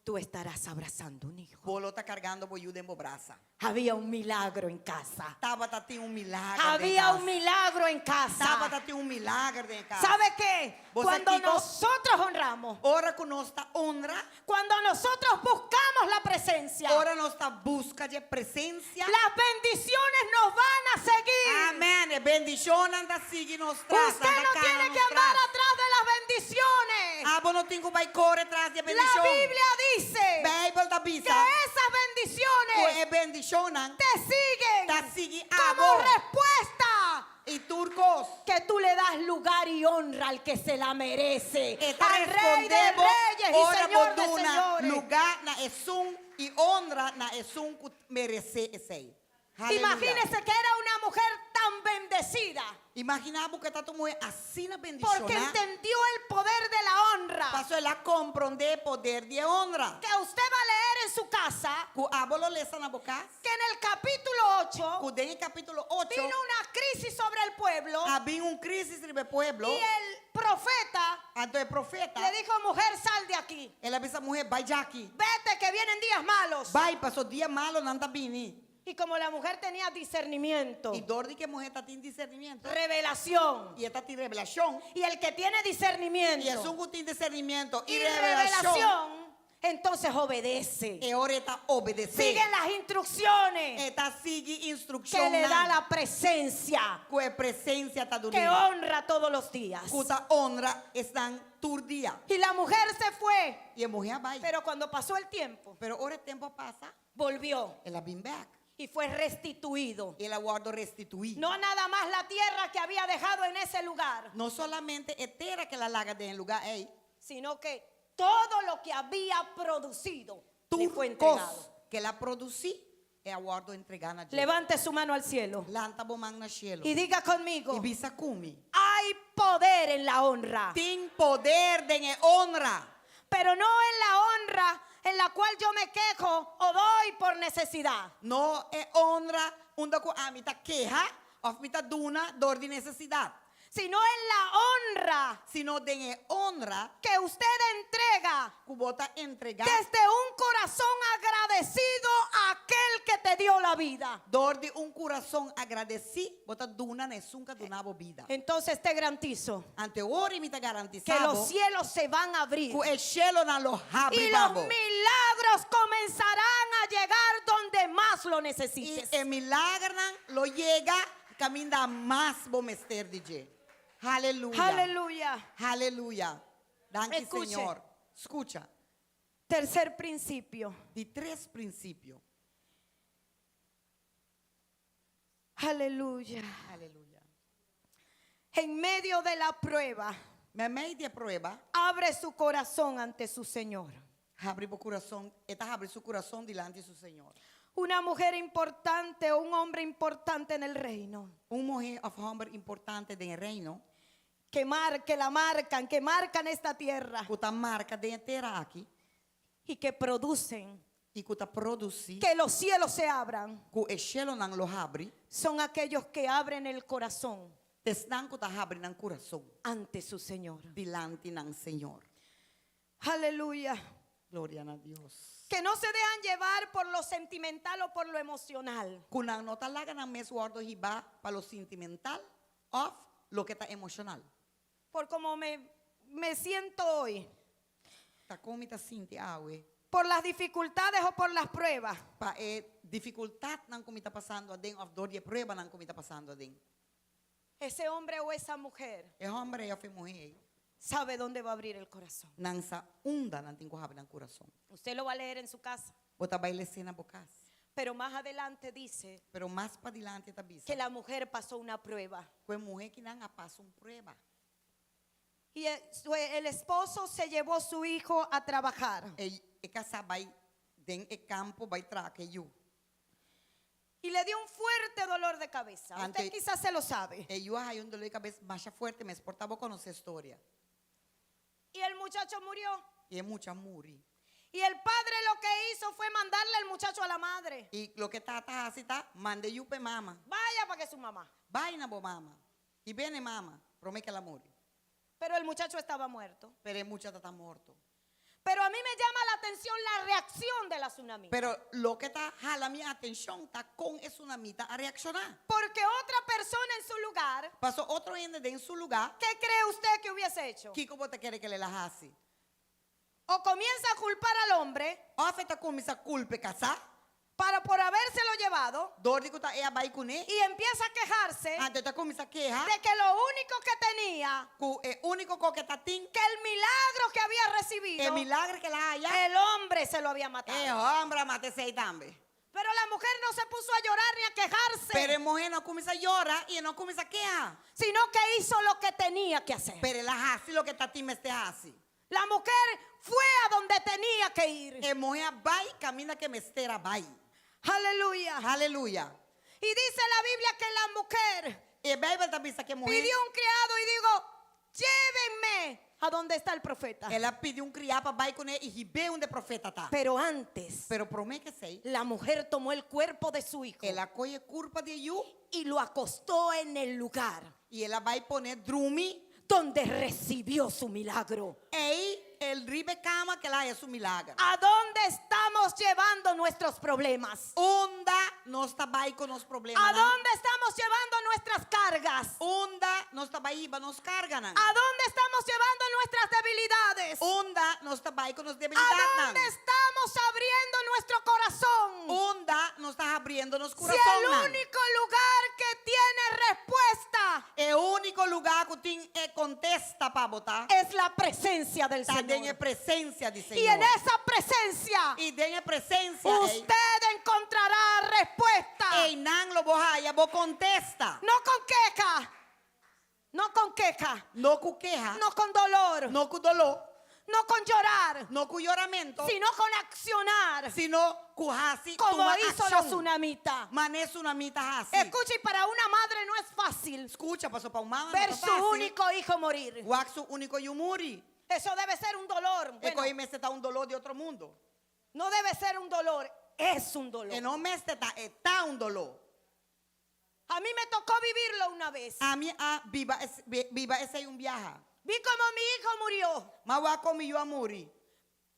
tú estarás abrazando un hijo. Bo lo ta kargando bo yu den bo brasa. Había un milagro en casa. Tabata tin un milager den Había kas. un milagro en casa. Tabata tin un milager den kas. ¿Sabe qué? Bo sa Cuando kiko? nosotros honramos, Ora ku nos ta honra, cuando nosotros buscamos la presencia, ora nos ta buska dje presensia. las bendiciones nos van a seguir. Amèn. E bendishonnan ta sigui nos tras. Usted nan ta no kana tiene nos que andar tras. atrás de las bendiciones. Abo no tin ku bai kore tras di e La bendishon. Biblia dice Beibel ta que bisa esas ku bendiciones e bendishonnan te siguen ta sigui como abo respuesta i tur kos. que tú le das lugar y honra al que se la merece, E ta al Rey de respondé bo Reyes y ora bo Señor de duna Señores. lugá na esun i honra na esun ku meresé esei. Aleluya. Imagínese que era una mujer tan bendecida Imaginá bo ku tabata un muhé asina porque bendishoná. entendió el poder de la honra. Paso el a komprondé e poder di e honra. Que usted va a leer en su casa Ku abo lo lesa na bo kas. que en el capítulo 8 Ku den e kapítulo 8 vino una crisis sobre el pueblo a bin un krísis riba e pueblo. y el profeta Anto e profeta le dijo, mujer, sal de aquí. el a bisa muhé, bai djaki. Vete que vienen días malos. Bai paso dia malonan ta bini. Y como la mujer tenía discernimiento, I dor di ku e muhé tatin disernimentu. revelación, I e tatin revelashon. y el que tiene I discernimiento esun ku tin disernimentu i y revelashon. revelación, entonces obedece. E ora e ta obedesé. Sigue las instrucciones E ta sigui que instrukshonnan. le da la presencia Ku e presensia ta que dun'é. honra todos los días. Ku ta honra esnan tur dia. Y la mujer se fue, I e muhé a bai. pero cuando pasó el tiempo, Pero ora e tempu a pasa, volvió el a bin bèk. y fue restituido. El a wòrdu restituí. No nada más la tierra que había dejado en ese lugar, No solamente e tera ku el a laga den e lugá ei, sino que todo lo que había producido le tur fue entregado. kos ku el a produsí, el a wòrdu entregá na dje. Levante su mano al cielo Lanta bo man na shelu. y diga conmigo, I bisa ku mi. hay poder en la honra, Tin poder den e honra. pero no en la honra en la cual yo me quejo o doy por necesidad. No e honra unda ku ami ta keha òf mi ta duna dor di nesesidat. Sino en la honra Sino den e honra que usted entrega ku bo ta entregá desde un corazón agradecido a aquel que te dio la vida. dor di un kurason agradesí, bo ta duna na esun ku a duna bo bida. Entonces te garantizo Anto awor mi ta que garantisá los cielos se van a abrir ku e shelunan lo habri y los pa bo. milagros comenzarán a llegar donde más lo I necesites. e milagernan lo yega kaminda mas bo mester di dje. Aleluya. Aleluya. Aleluya. Danki Escuche. Señor. Skucha. Tercer principio. Di tres prinsipio. Aleluya. Aleluya. En medio de la prueba, Meimei di e prueba, abre su corazón ante su Señor. habri bo kurason, e ta habri su kurason dilanti su Señor. Una mujer importante o un hombre importante en el reino. Un muhé òf hòmber importante den reino, Que, mar, que la marcan, que marcan esta tierra ku ta marka den e tera aki y que producen i ku ta produsí que los cielos se abran. ku e shelunan lo habri, Son aquellos que abren el corazón t'esnan ku ta habri nan kurason ante su Señor. dilanti nan Señor. Aleluya. Gloria na Dios. Que no se dejan llevar por lo sentimental o por lo emocional. Ku nan no ta laga nan mes wòrdu hibá pa lo sentimental òf loke ta emoshonal. Por como me, me siento hoy, Ta kon mi ta sinti awe por las dificultades o por las pruebas. Pa e difikultatnan ku mi ta pasando aden òf dor di e pruebanan ku mi ta pasando aden. Ese hombre o esa mujer E hòmber ei òf e muhé ei sabe dónde va a abrir el corazón. nan sa unda nan tin ku habri nan kurason. Usted lo va a leer en su casa. Bo ta bai les'é na bo kas. Pero más adelante dice Pero mas padilanti e ta bisa que la mujer pasó una prueba. ku e muhé akinan a pasa un prueba. Y el, su- el esposo se llevó su hijo a trabajar. E e kasá a bai den e kampo bai traha ku e yu. Y le dio un fuerte dolor de cabeza. Ante- Usted quizás se lo sabe. E yu a haña un doló di kabes masha fuerte mes, por ta bo konosé e storia. Y el muchacho murió. I e mucha a muri. Y el padre lo que hizo fue mandarle el muchacho a la madre. I loke tata a hasi ta, manda e yu pa e mama. Vaya para que su mamá. Bai na bo mama. I bene mama, promé ku el a muri. Pero el muchacho estaba muerto. Pero e mucha tabata morto. Pero a mí me llama la atención la reacción de la sunamita. Pero loke ta hala mi atenshon ta kon e sunamita a reakshoná. Porque otra persona en su lugar, Paso otro hende den su lugá, ¿qué cree usted que hubiese hecho? kiko bo ta kere ku el a hasi? O comienza a culpar al hombre Òf e ta kuminsá kulpa e kasá, para por habérselo llevado dor di ku ta e a bai kuné, y empieza a quejarse anto e ta kuminsá keha de que lo único que tenía, ku e úniko kos ku e tatin, que el milagro que había recibido, e milagro ku el a haya, el hombre se lo había matado. e hòmber a mata esei tambe. Pero la mujer no se puso a llorar ni a quejarse, Pero e muhé no a kuminsá yora i e no a kuminsá keha. sino que hizo lo que tenía que hacer. Pero el a hasi loke e tatin mester hasi. La mujer fue a donde tenía que ir. E muhé a bai kaminda ku e mester a bai. Aleluya. Aleluya. Y dice la Biblia que la mujer E Beibel ta bisa ku e muhé pidió un criado y dijo, llévenme a donde está el profeta. El a pidi un kriá pa bai kuné i hib'é unda e profeta ta. Pero antes, Pero promé ku esei, la mujer tomó el cuerpo de su hijo el a kohe kurpa di e yu y lo acostó en el lugar i el a bai pon'é drumi donde recibió su milagro. Ei, el riba e kama ku el a haña su milager. ¿A dónde estamos llevando nuestros problemas? Unda nos ta bai ku nos ¿A problemanan? dónde estamos llevando nuestras cargas? Unda nos ta bai hiba nos karganan? ¿A dónde estamos llevando nuestras debilidades? Unda nos ta bai ku nos ¿A debilidatnan? dónde estamos abriendo nuestro corazón? Unda nos ta habriendo nos Si el kurasonnan? único lugar que tiene respuesta E úniko lugá ku tin e kontesta pa bo ta, es la presencia del ta den e Señor. presensia di Y en Señor. esa presencia I den e presensia ei, usted encontrará respuesta. einan lo bo haya bo kontesta. No con queja, no con queja, No ku keha, no con dolor, no ku doló, no con llorar, no ku yoramentu, sino con accionar, sino ku hasi como tuma hizo la akshon. tsunamita. Mané e sunamita a hasi. Escucha, y para una madre no es fácil Skucha, paso pa un mama no ver ta su fásil. único hijo morir. Wak su úniko yu muri. Eso debe ser un dolor. E Bueno, kos ei mester ta un doló di otro mundu. no debe ser un dolor, es un dolor. E no mester ta, e ta un doló. A mí me tocó vivirlo una vez. Ami a biba es, biba esei un biaha. Vi como mi hijo murió, M'a wak kon mi yu a muri.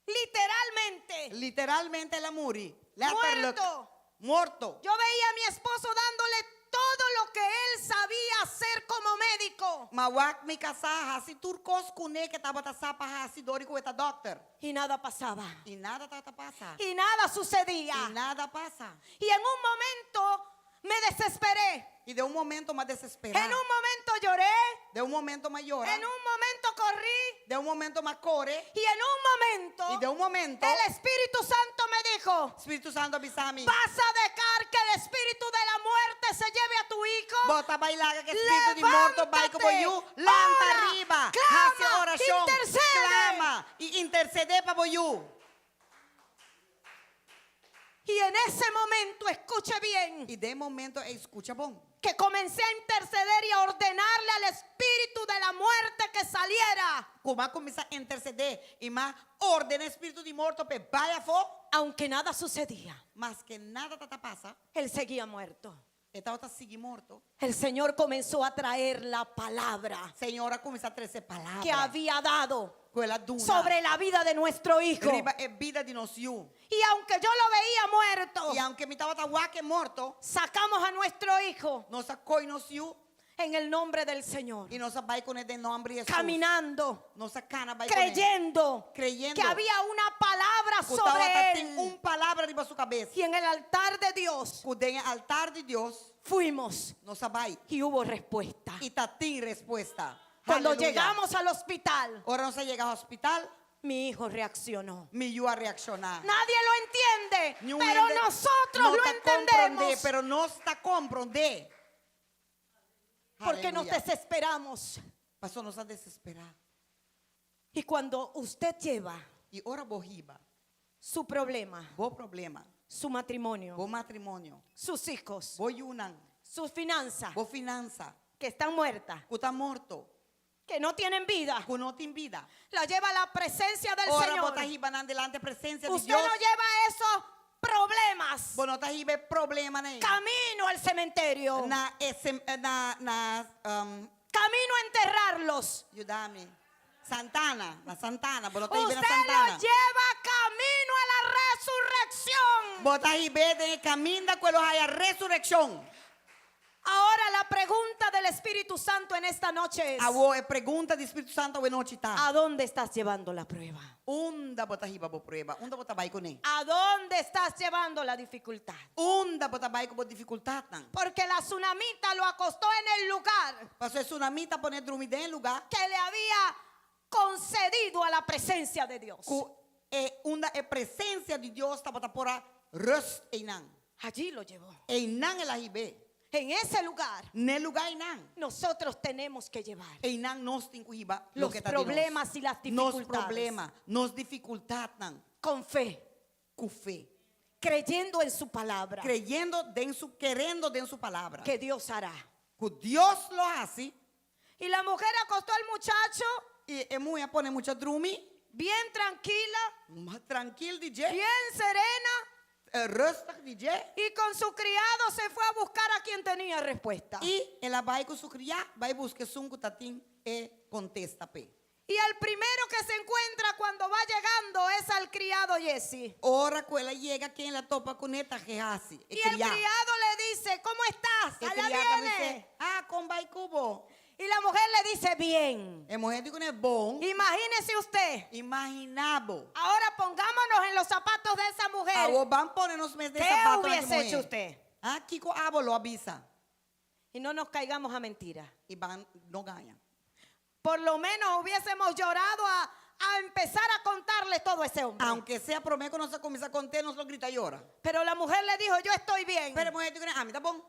literalmente. Literalmente el a muri. Letterlijk. Muerto. Morto. Yo veía a mi esposo dándole todo lo que él sabía hacer como médico. M'a wak mi kasá hasi tur kos kuné ku e tabata sa pa hasi dor di ku e ta dòkter. Y nada pasaba. I nada tabata pasa. Y nada sucedía. I nada a pasa. Y en un momento me desesperé. I den un momento m'a desesperá. En un momento lloré. Den un momento m'a yora. En un momento corrí. Den un momento m'a kore. Y en un momento I den un momento el Espíritu Santo me dijo, Spiritu Santu a bisa mi. ¿vas a dejar que el espíritu de la muerte se lleve a tu hijo? Bo ta bai laga ku e spiritu di morto bai ku bo yu. Levántate, Lanta ora, riba. clama, Hasi orashon. intercede. Klama i intersedé pa bo yu. Y en ese momento, escuche bien, I den e momento ei skucha bon. que comencé a interceder y a ordenarle al espíritu de la muerte que saliera, Ku m'a kuminsá intersedé i m'a ordená e spiritu di morto p'e bai afó. aunque nada sucedía, Maske nada tabata pasa, él seguía muerto. e tabata sigui morto. El Señor comenzó a traer la palabra Señor a kuminsá trese palabra que había dado ku el a duna sobre la vida de nuestro hijo. riba e bida di nos yu. Y aunque yo lo veía muerto, I aunke mi tabata wak e morto, sacamos a nuestro hijo nos a koi nos yu en el nombre del Señor, i nos a bai kuné den nòmber di Hesus. caminando, Nos a kana bai kuné. creyendo Creyendo que había una palabra Ku sobre tabata tin él. un palabra riba su kabes. Y en el altar de Dios Ku den e altar di Dios fuimos nos a bai. y hubo respuesta. I tatin respuesta. Cuando Aleluya. llegamos al hospital, Ora nos a yega hospital, mi hijo reaccionó. mi yu a reakshoná. Nadie lo entiende, Ni un pero hende nosotros no lo ta komprondé, entendemos pero nos ta komprondé. porque nos Aleluya. desesperamos. Paso nos a desesperá. Y cuando usted lleva I ora bo hiba, su problema, bo problema, su matrimonio, bo matrimonio, sus hijos, bo yunan, sus finanzas, bo finansa, que están muertas, ku ta morto. Que no tienen vida. Ku no tin bida. La lleva a la presencia del Ora Señor. bo ta hiba nan dilanti presensia di Usted Dios. no lleva esos problemas Bo no ta hiba e problemanan ei. camino al cementerio. Na e sem- eh, na na um, Camino a enterrarlos. yuda mi. Santana, na santana, bo no ta hib'é na Usted santana. lo lleva camino a la resurrección. Bo ta hib'é den kaminda ku e lo haya resurekshon. Ahora la pregunta del Espíritu Santo en esta noche es, Awor e pregunta di Spiritu Santu awe nochi ta. ¿a dónde estás llevando la prueba? Unda bo ta hiba bo prueba? Unda bo ta bai kuné? ¿A dónde estás llevando la dificultad? Unda bo ta bai ku bo difikultatnan? Porque la tsunamita lo acostó en el lugar Paso e sunamita a pon'é drumi den e lugá que le había concedido a la presencia de Dios. ku e unda e presensia di Dios tabata por a rust einan. Allí lo llevó. Einan el a hib'é. En ese lugar N'e lugá einan. nosotros tenemos que llevar Einan nos tin ku hiba los loke ta di nos. problemas y las Nos dificultades. problema, nos difikultatnan Con fe, ku fe. creyendo en su palabra. Kreyendo den su, kerendo den su palabra. Que Dios hará. Ku Dios lo hasi. Y la mujer acostó al muchacho. I e muhé a pone mucha drumi. Bien tranquila. Trankil di dje. Bien serena. Rustig di dje. Y con su criado se fue a buscar a quien tenía respuesta. I el a bai ku su kriá bai buska esun ku ta tin e kontesta p'e. Y al primero que se encuentra cuando va llegando es al criado Jesse. Ora ku el a yega ken el a topa kuné ta Gehazi, e Y el kriá. criado le dice, ¿cómo estás? E Allá kriá ta viene. bis'é, Ah, kon bai ku bo? Y la mujer le dice, bien. E muhé di kuné, Bon. Imagínese usted. Imaginá bo. Ahora pongámonos en los zapatos de esa mujer. Awor ban pone nos mes den ¿Qué sapatonan di hubiese muhé? hecho usted? Ah, kiko abo lo a bisa? Y no nos caigamos a mentira. I ban no gaña. Por lo menos hubiésemos llorado a, a empezar a contarle todo a ese hombre. Aunke sea promé ku nos a kuminsá kont'é, nos lo grita yora. Pero la mujer le dijo, yo estoy bien. Pero e muhé di kuné, ami ta bon.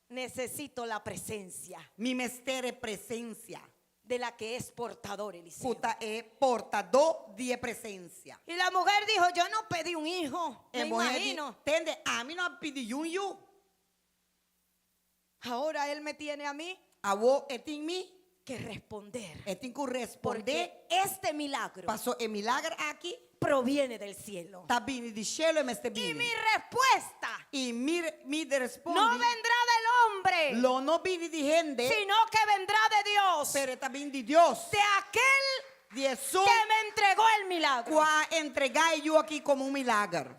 Necesito la presencia. Mi mester e presensia. De la que es portador Eliseo. Ku ta e portadó di e presensia. Y la mujer dijo, yo no pedí un hijo. E Me muhé di, imagino. Tende, ami no a pidi un yu. Ahora él me tiene a mí. Awor e tin mi. Que responder. E tin ku respondé. Porque este milagro. Paso e milager aki. Proviene del cielo. Ta bini di shelu e mester bini. Y mi respuesta. I mi mi respondi. No vendrá del hombre. Lo no bini di hende. Sino que vendrá de Dios. Pero e ta bini di Dios. De aquel Di esun que me entregó el milagro. Ku a entregá e yu aki komo un milager.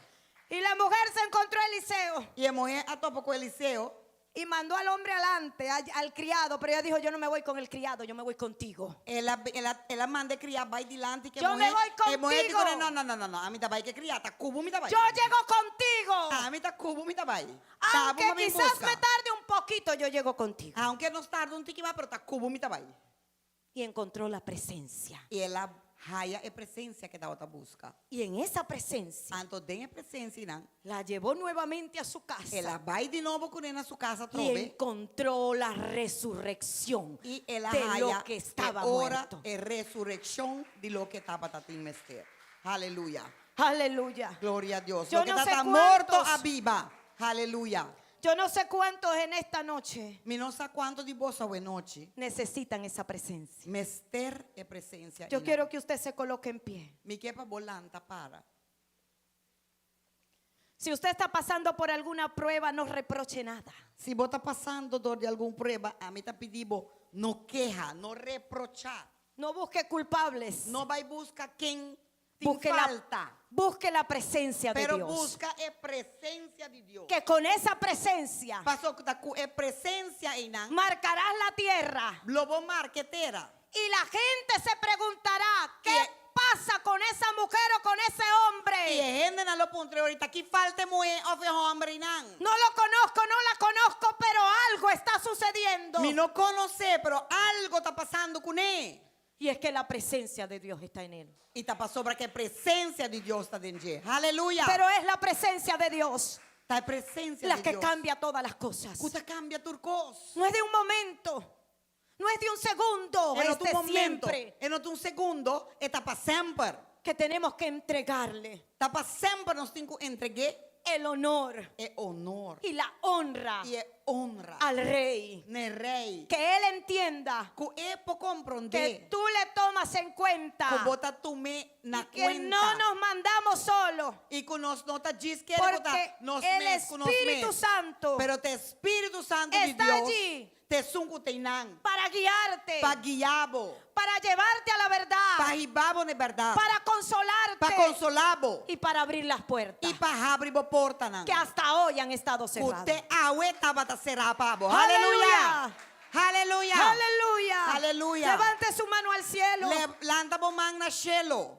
Y la mujer se encontró a Eliseo. I e muhé a topa ku Eliseo. Y mandó al hombre adelante, al, al criado, pero ella dijo, yo no me voy con el criado, yo me voy contigo. El a, el a, el a manda e kriá bai dilanti ku e Yo me muhé. voy E muhé di contigo. kuné, no, no, no, no, no, ami ta bai ku e kriá, ta ku bo mi ta bai. Yo llego contigo. Ami ta ku bo mi ta bai. Ta bo Aunque mi a bin quizás buska. me tarde un poquito, yo llego contigo. Aunke nos tarda un tiki mas, pero ta ku bo mi ta bai. Y encontró la presencia. I el a haya e presensia ku e tabata buska. Y en esa presencia. Anto den e presensia einan. La llevó nuevamente a su casa. El a bai di nobo kuné na su kas Y atrobe. encontró la resurrección I el a de lo haya que estaba e ora muerto. e resurekshon di loke tabata tin mester. Aleluya. Aleluya. Gloria a Dios. Yo Loke no sé tabata morto cuántos a biba. Aleluya. Yo no sé cuántos en esta noche Mi no sa kuantu di boso awe nochi necesitan esa presencia. Mester e presensia Yo einan. quiero que usted se coloque en pie. Mi ke pa bo lanta para. Si usted está pasando por alguna prueba, no reproche nada. Si bo ta pasando dor di algun prueba, ami ta pidi bo, no keha, no reprochá. No busque culpables. No bai buska ken tin Busque la, falta. busque la presencia de Pero Dios. buska e presensia di Dios. Que con esa presencia Paso ta ku e presensia einan. marcarás la tierra. Lo bo marka e tera. Y la gente se preguntará, ¿qué Y e pasa con esa mujer o con ese hombre? I e hendenan lo puntra ora, ki falta e muhé òf e hòmber einan? No lo conozco, no la conozco, pero algo está sucediendo. Mi no konos'é, pero algu ta pasando kuné. Y es que la presencia de Dios está en él. I ta pasobra ku e presensia di Dios ta den dje. Aleluya. Pero es la presencia de Dios Ta e presensia la di que Dios. cambia todas las cosas. Ku ta kambia tur kos. No es de un momento, no es de un segundo, E no es ta de un momento, siempre e no ta un segundo, e ta pa semper. que tenemos que entregarle Ta pa semper nos tin ku entreg'é el honor e honor y la honra i e honra al rey. Na rei. Que él entienda Ku e por que komprondé. tú le tomas en cuenta. Ku bo ta tum'é na Y que kuenta. no nos mandamos solo. I ku nos no ta djis Porque nos el mes ku nos Espíritu mes. Santo Pero ta Spiritu Santu di está Dios. allí Ta esun ku t'einan. para guiarte, Pa guia bo. para llevarte a la verdad, Pa hiba bo na berdat. para consolarte Pa konsolá bo. y para abrir las puertas I pa habri bo portanan. que hasta hoy han estado cerradas. Ku te awe tabata será pa bo. Aleluya. Aleluya. Aleluya. Aleluya. Aleluya. Levante su mano al cielo Lanta bo man na shelu.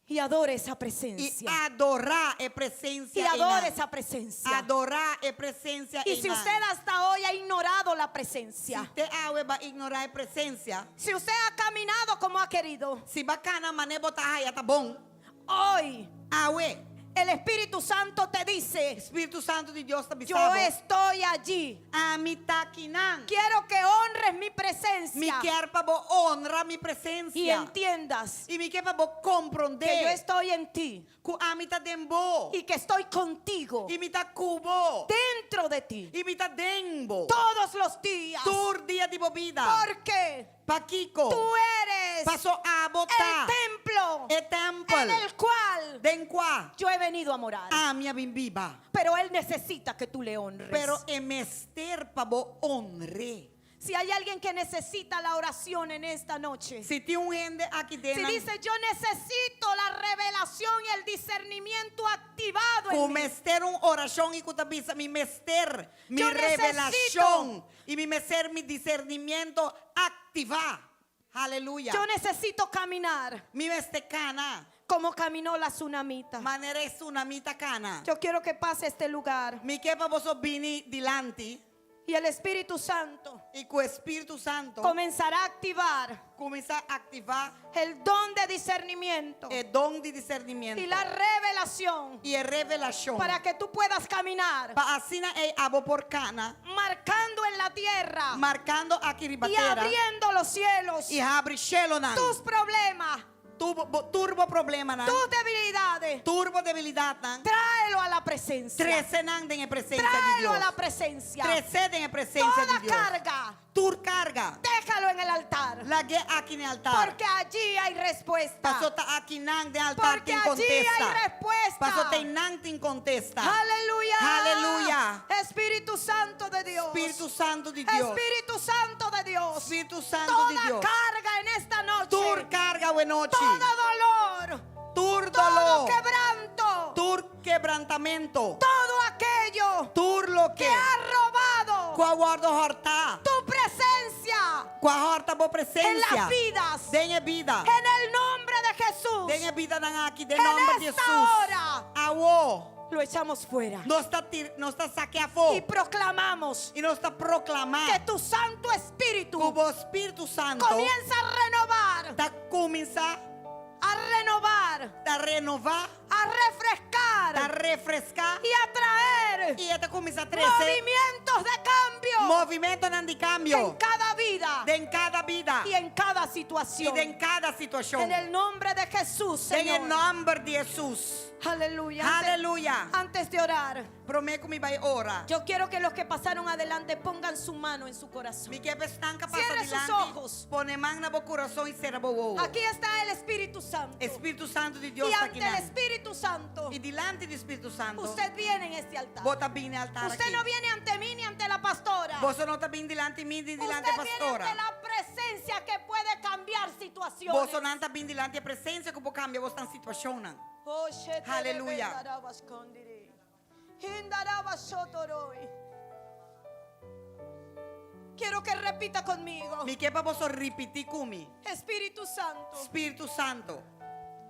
y adore esa I presencia. adorá e presensia. Y adore einan. esa presencia. Adorá e presensia. Y si einan. usted hasta hoy ha ignorado la presencia, Si te awe b'a ignorá e presensia. si usted ha caminado como ha querido, Si b'a kana manera bo ta haya ta bon. hoy Awe. el Espíritu Santo te dice, Spiritu Santu di Dios ta yo bisa bo. estoy allí. Ami t'akinan. Quiero que honres mi Mi presencia ke pa bo honra mi y presensia. entiendas I mi ke pa bo komprondé. que yo estoy en ti Ku ami ta den bo. y que estoy contigo I mi ta ku bo. dentro de ti I mi ta den bo. todos los días. Tur dia di bo bida. Porque Pakiko. tú eres Paso abo ta. el templo E tèmpel. en el cual Den kua. yo he venido a morar. Ami a bin biba. Pero él necesita que tú le honres. Pero e mester pa bo honr'é. si hay alguien que necesita la oración en esta noche, Si tin un hende aki si den. dice yo necesito la revelación y el discernimiento activado en Ku mí. mester un orashon i ku ta bisa mi mester mi Yo revelashon i mi mester mi disernimentu aktivá. Aleluya. Yo necesito caminar Mi mester kana. como caminó la sunamita. Manera e sunamita a kana. Yo quiero que pase a este lugar Mi ke pa boso bini dilanti y el Espíritu Santo i ku Spiritu Santu comenzará a activar kuminsá aktivá el don de discernimiento e don di disernimentu y la revelación i e revelashon para que tú puedas caminar pa asina ei abo por kana marcando en la tierra markando aki riba y tera abriendo los cielos i habri shelunan tus problemas, Tur bo, tur bo problemanan tus debilidades. Tur bo debilidatnan Tráelo a la presencia. Trese nan den e presensia di Tráelo Dios. a la presencia. Trese den e presensia Toda di Dios. carga, Tur karga. déjalo en el altar. Lag'é aki na altar. Porque allí hay respuesta. Paso ta akinan den altar Porque tin allí kontesta. hay respuesta. Paso t'einan tin kontesta. Aleluya. Aleluya. Espíritu Santo de Dios. Spiritu Santu di Dios. Espíritu Santo de Dios. Spiritu Santu di Toda Dios. carga en esta noche. Tur karga awe nochi. Todo dolor. Tur Todo doló. quebranto. Tur kebrantamentu. Todo aquello Tur loke. que ha robado Ku a wòrdu hòrtá. tu presencia Ku a hòrta bo en presensia. las vidas. Den e bida. En el nombre de Jesús. Den e bidanan aki. Den En nòmber di esta Hesus. hora. Awor. Lo echamos fuera. Nos ta tir, nos ta sak'é afó. Y proclamamos I nos ta proklamá. que tu Santo Espíritu Ku bo Spiritu Santu. comienza a renovar, Ta kuminsá. a renovar, Ta renová. a refrescar Ta refreská. y a traer I ta kuminsá trese. movimientos de cambio Movimentonan di kambio. en cada vida Den kada bida. y en cada I situación. den kada situashon. En el nombre de Jesús, Den Señor. nòmber di Hesus. Aleluya. Antes, Aleluya. antes de orar, Promé ku mi bai ora. yo quiero que los que pasaron adelante pongan su mano en su corazón. Mi ke pa esnan ku a pasa Cierre sus dilanti. ojos. Pone man na bo kurason i sera bo wowo. Aquí está el Espíritu Santo. Spiritu Santu di Dios Y ta ante aki el nan. Espíritu Santo, I dilanti di Spiritu Santu. usted viene en este altar. Bo ta bin na altar Usted aki. no viene ante mí ni ante la pastora. Bo no ta bin dilanti mi ni dilanti Usted viene pastora. ante la presencia que puede cambiar situaciones. Boso no ta bin dilanti e presensia ku por kambia boso situashonnan. Oh, shetere Aleluya. bendarabas kondiri. Hindarabas sotoroi. Quiero que repita conmigo. Mi ke pa boso ripití ku mi. Espíritu Santo, Spiritu Santu,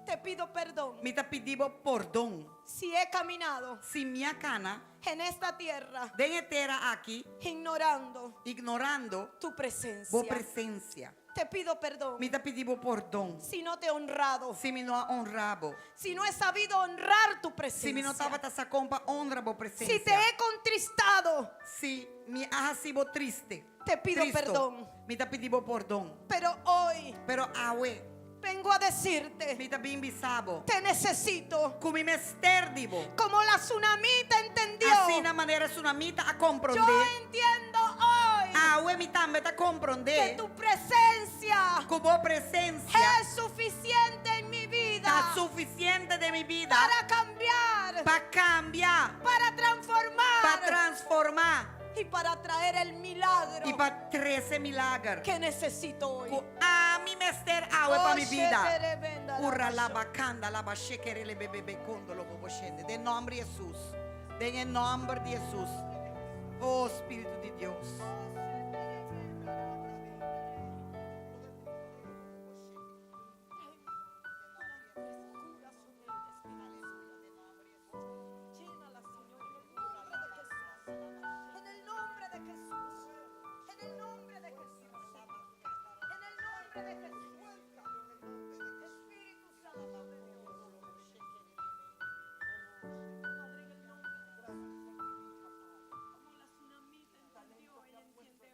te pido perdón mi ta pidi bo pordon. si he caminado Si mi a kana, en esta tierra den e tera aki, ignorando ignorando tu presencia. bo presensia. Te pido perdón Mi ta pidi bo pordon. si no te he honrado, Si mi no a honra bo. si no he sabido honrar tu Si mi no presencia, tabata sa kon pa honra bo presensia. si te he contristado, Si mi a hasi bo tristu. Te pido Tristu. perdon. Mi ta pidi bo pordon. pero hoy Pero awe. Vengo a decirte, Mi ta bin bisa bo. te necesito. Ku mi mester di bo. Como la tsunamita entendió. Asina manera e tsunamita a komprondé. Yo entiendo hoy Awe mi tambe ta komprondé. que tu presencia Ku bo presensia es suficiente en mi vida ta sufisiente den mi bida para cambiar, pa kambia, para transformar pa transformá y para traer el milagro i pa trese milager. que necesito hoy. Ku ami mester awe pa mi bida. Oh, Ura laba kanda laba shekere le bebe be kondo lo bobo shende. Den nòmber di Hesus. Den e nòmber di Hesus. Oh Spiritu di Dios. Llénala, Señor, en el nombre de Jesús. En el nombre de Jesús. En el nombre de Jesús. En el nombre de Jesús. Espíritu Santo de Dios. Padre, en el nombre de Jesús. Como la tsunamita entendió, ella entiende.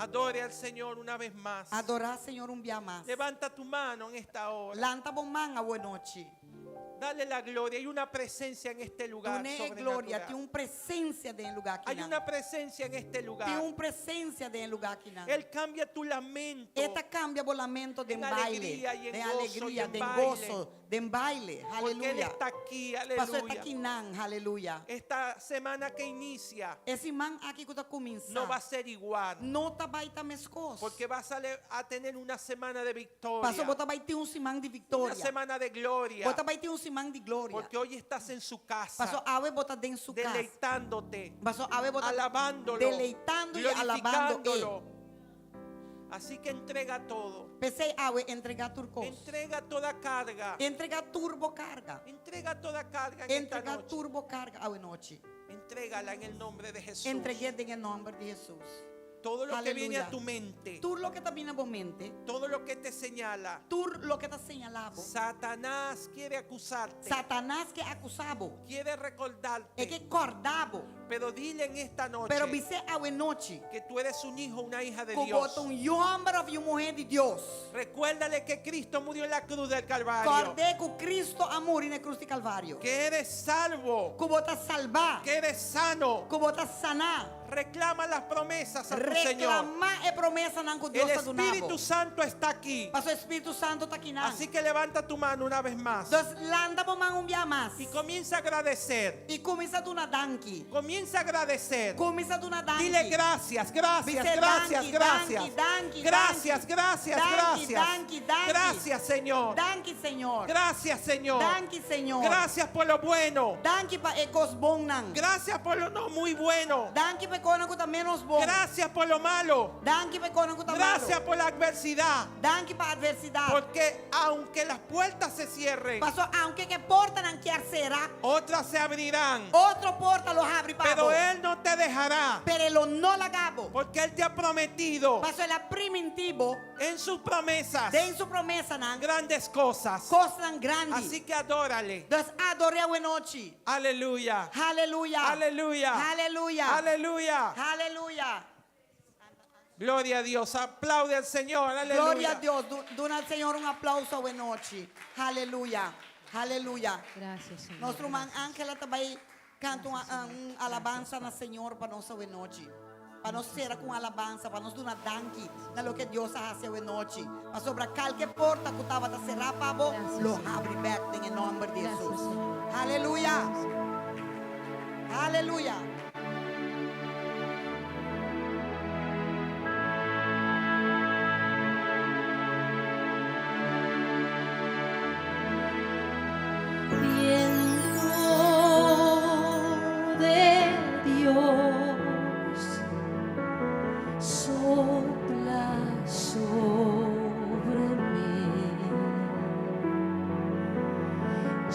Adore al Señor una vez más. Adorá Señor un bia mas. Levanta tu mano en esta hora. Lanta bo man awe nochi. Dale la gloria. Hay una presencia en este lugar. Dun'é e gloria. Sobrenatural. Tin un presensia den e lugá Hay akinan. una presencia en este Tin lugar. un presensia den e lugá akinan. Él cambia tu lamento. E ta kambia bo lamento den En baile, alegria y en den gozo y alegria, en den baile. goso, den baile. Porque Él Aleluya. está aquí. Paso e ta Aleluya. akinan, aleluya. Esta semana que inicia E siman aki ku ta kuminsá. no va a ser igual. No ta bai ta meskos. Porque vas a, le- a tener una semana de victoria. Paso bo ta bai tin un siman di Una viktoria. semana de gloria. Bo ta bai tin un siman di gloria. Porque hoy estás en su casa. Paso awe bo ta den su kas. Deleitándote. Paso awe bo ta Alabándolo. deleitando i alabando e. Glorificándolo. Así que entrega todo. P'esei awe entregá tur kos. Entrega toda carga. Entregá tur bo karga. Entrega toda carga en esta Entregá noche. tur bo karga awe nochi. Entrégala en el nombre de Jesús. Entreg'é den e nòmber di Hesus. Todo lo que viene Aleluya. a tu mente. Tur loke ta bini na bo mente. Todo lo que te señala. Tur loke ta señalá bo. Satanás quiere acusarte. Satanas ke akusá bo. Quiere recordarte. E ke kòrda bo. Pero dile en esta noche Pero bis'é awe nochi. que tú eres un hijo, una hija de Ku Dios. bo ta un yu hòmber òf yu muhé di Dios. Recuérdale que Cristo murió en la cruz del Calvario. Kòrd'é ku Kristu a muri na krus di Kalvario. Que eres salvo. Ku bo ta salbá. Que eres sano. Ku bo ta saná. Reclama las promesas a tu Señor. Reklamá e promesanan ku Dios El a duna bo. Espíritu Santo está aquí. Paso Spiritu Santu ta akinan. Así que levanta tu mano una vez más. Dus lanta bo man un bia mas. Y comienza a agradecer. I kuminsá duna danki. Comienza a agradecer. Kuminsá duna danki. Dile gracias, gracias, Bis'é gracias, danki, gracias. danki, danki, Gracias, danki. gracias, Danki, gracias. danki, danki. Gracias, Señor. Danki, Señor. Gracias, Señor. Danki, Señor. Gracias por lo bueno. Danki pa e kos bon nan. Gracias por lo no muy bueno. Danki pa e kosnan ku ta ménos bon. Gracias por lo malo. Danki pa e kosnan ku ta malu. Gracias por la adversidad. Danki pa atversidat. Porque aunque las puertas se cierren, Paso aunke ku e portanan kier sera, otras se abrirán. otro porta lo habri pa Pero bo. Él no te dejará. Pero e lo no laga bo. Porque Él te ha prometido Paso el a primintí bo en sus promesas den su promesanan grandes cosas. kosnan grandi. Así que adórale. Dus ador'é awe nochi. Aleluya. Aleluya. Aleluya. Aleluya. Aleluya. Aleluya. Gloria a Dios. Aplaude al Señor. Aleluya. Gloria a Dios. Duna al Señor un aplauso awe nochi. Aleluya. Aleluya. Gracias, Señor. Nos ruman Gracias. Angela ta bai kanta un, Gracias, Señor. un alabansa na Señor pa nos awe nochi. Pa nos sera ku alabansa, pa nos duna danki na loke Dios a hasi awe nochi. Pasobra kalke porta ku tabata será pa bo, Gracias, lo Señor. habri bèk den e nòmber di Gracias, Hesus. Señor. Aleluya. Gracias, Señor. Aleluya. Viento de Dios sopla sobre mí,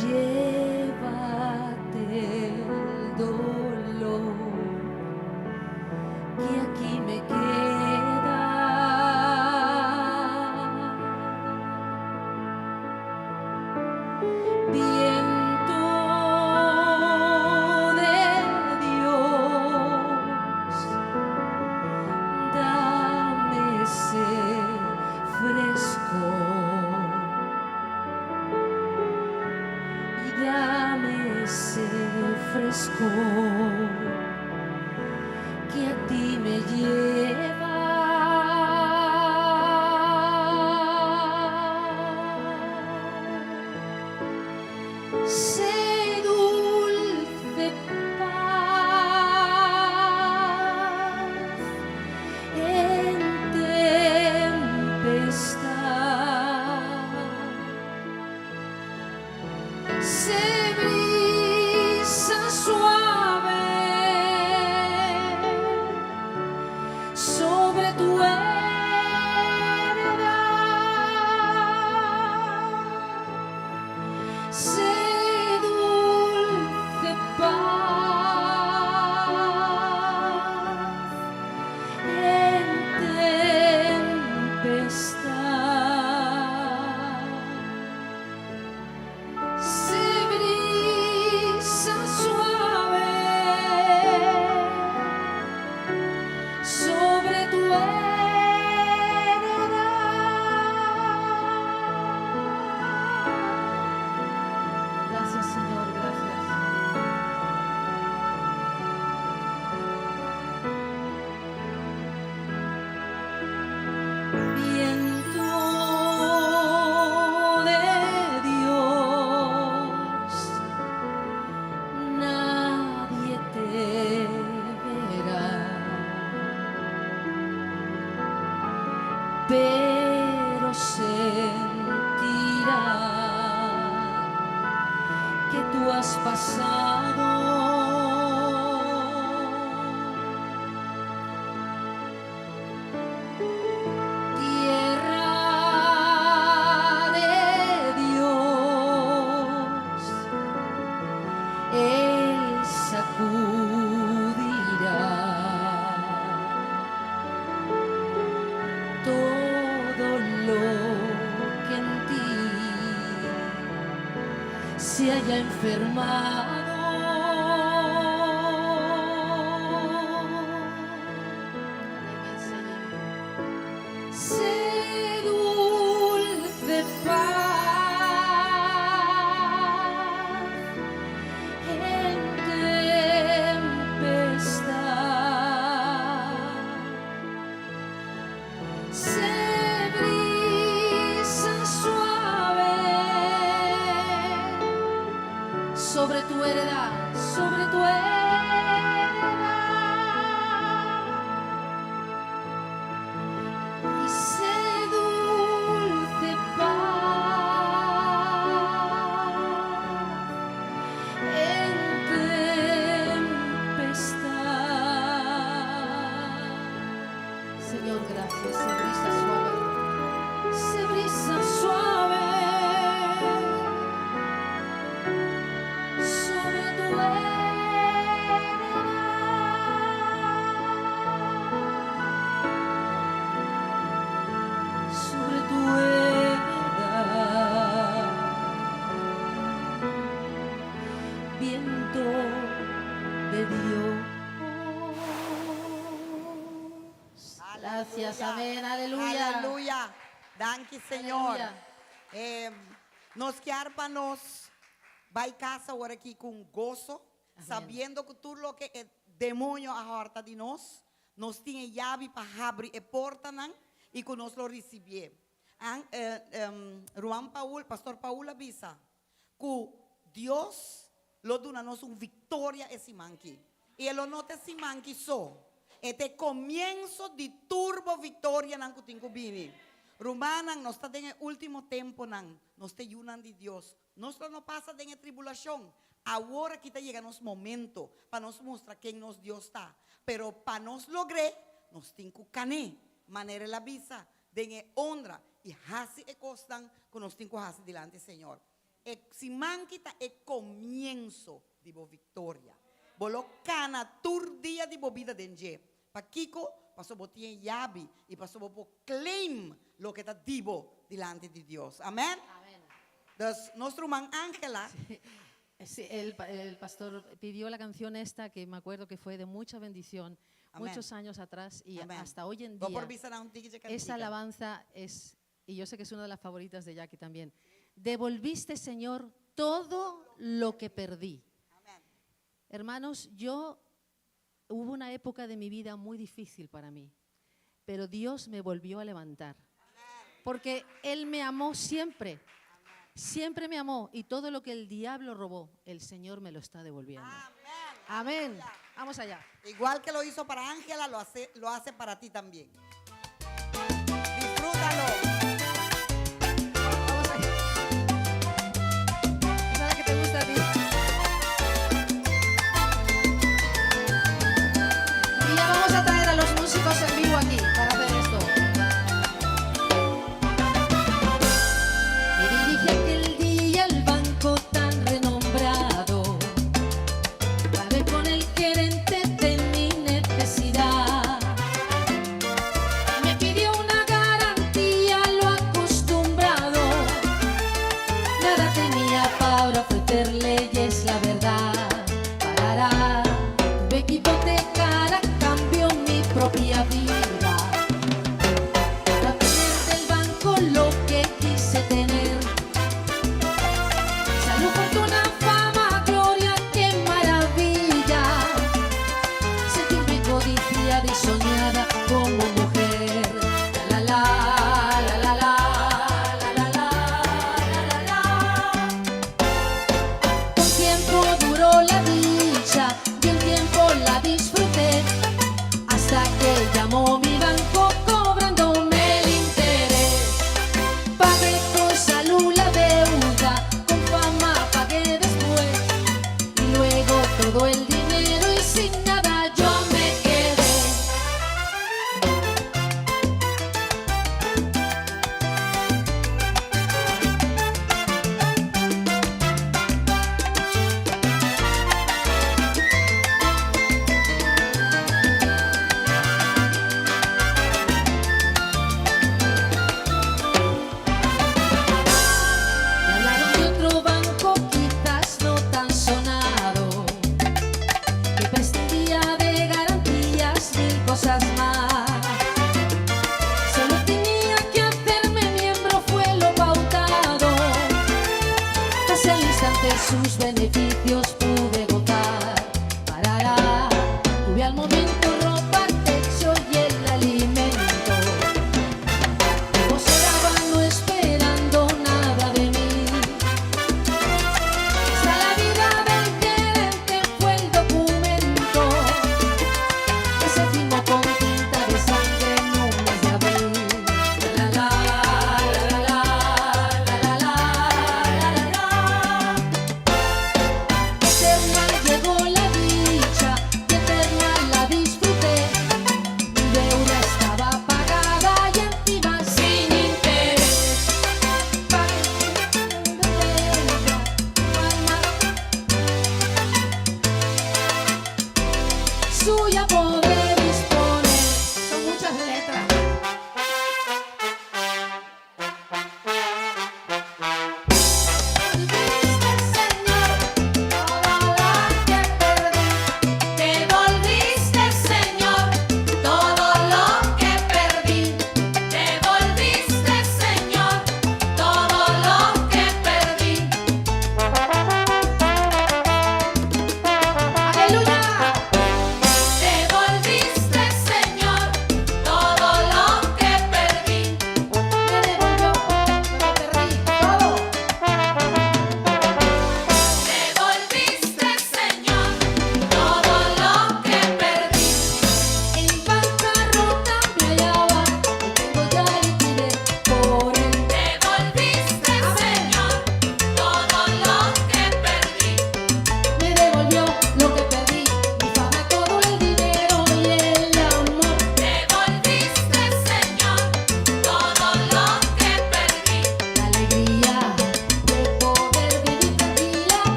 llévate el dolor que aquí me queda. Viento de Dios, dame ese frescor y dame ese frescor que a ti me lleva. Sé dulce paz en tempestad. Sé brisa suave. has pasado. Tierra de Dios, Él sacudirá todo lo que en ti se haya enfermado. Sé dulce paz en tempestad. Se brisa suave sobre tu heredad, sobre tu heredad. Y sé dulce paz en tempestad. Señor, gracias. Se brisa suave. Se brisa suave sobre tu heredad, sobre tu heredad. Viento de Dios. Gracias, amén, aleluya. Aleluya. Danki, Señor. Aleluya. Eh, nos kier pa nos bay cas awor aki cu goso, sabiendo cu tur loke e demoño a horta di nos, nos tin e yabi pa habri e portanan y cu nos lo ricibi. An, eh, Juan Paul, Pastor Paul a bisa, cu Dios lo duna nos un victoria e siman aki. Y e lo no ta e siman aki so. E ta comienso di tur bo victorianan cu tin cu bini. Rumannan, nos ta den ultimo temponan, nos ta yiunan di Dios. Nos no pasa den tribulacion. Awor aki ta yega nos momento pa nos mustra ken nos Dios ta. Pero pa nos logra, nos tin cu cana, manera el a bisa, den honra y hasi e cosnan cu nos tin cu hasi dilanti Señor. E siman aki ta e comienso di bo victoria. Bo lo cana tur dia di bo bida den dje. Pakico, paso bo tin yabi y paso bo por claim loke ta di bo dilanti di Dios. Amen. Amén. Dus nos ruman Angela, Sí, el pastor pidió la canción esta que me acuerdo que fue de mucha bendición Amén. muchos años atrás y Amén. hasta hoy en Bo por día bisa un tiki esa cantica. alabanza es, y yo sé que es una de las favoritas de Jackie también. Devolviste, Señor, todo lo que perdí. Amén. Hermanos, yo hubo una época de mi vida muy difícil para mí, pero Dios me volvió a levantar. Porque Él me amó siempre. Siempre me amó y todo lo que el diablo robó, el Señor me lo está devolviendo. Amén. Amén. Vamos allá. Igual que lo hizo para Ángela, lo hace para ti también. Disfrútalo. Vamos allá. Esa es la que te gusta a ti. Y ya vamos a traer a los músicos en vivo aquí para hacer esto. Me dirigí aquel día al banco tan renombrado. Hablé con el gerente de mi necesidad. Me pidió una garantía, lo acostumbrado. Nada tenía para ofrecerle y es la verdad. Parará, tuve que hipotecar a cambio mi propia vida. Para tener del banco lo que quise tener. Salud, fortuna, fama, gloria, qué maravilla. Sentirme codiciada y soñada como mujer. La la la la la la la la la la la. Un tiempo duró la dicha y un tiempo la disfruté hasta que llamó mi banco cobrándome el interés. Pagué con salud la deuda, con fama pagué después.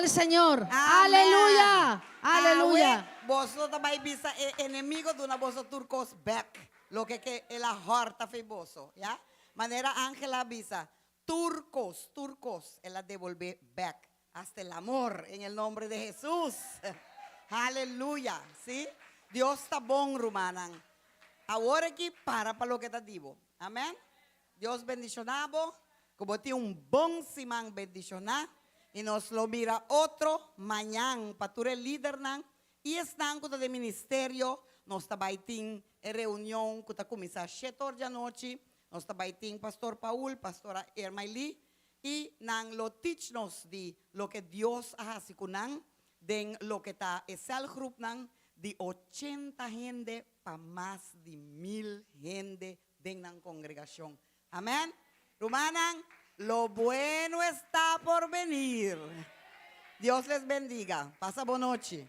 al Señor. Amen. Aleluya. Aleluya. Awe, boso ta bai bisa e enemigo duna boso tur kos bek. Loke ku el a hòrta fo'i boso, ya? Manera Angela a bisa, tur kos, tur kos, el a debolbé bek. Hasta el amor, en el nombre de Jesús. Aleluya, si? Dios ta bon, rumannan. Awor aki para pa loke ta di bo. Amen? Dios bendishoná bo. Ku bo tin un bon siman bendishoná. I nos lo mira otro mañan pa tur e lidernan i esnan ku ta den ministerio. Nos ta bai tin e reunion ku ta kuminsá shete or di anochi. Nos ta bai tin Pastor Paul, Pastora Ermaily i nan lo teach nos di loke Dios a hasi ku nan den loke ta e celgroepnan di 80 hende pa mas di 1000 hende den nan kongregashon. Amen. Rumannan, lo bueno está por venir. Dios les bendiga. Pasa bon nochi.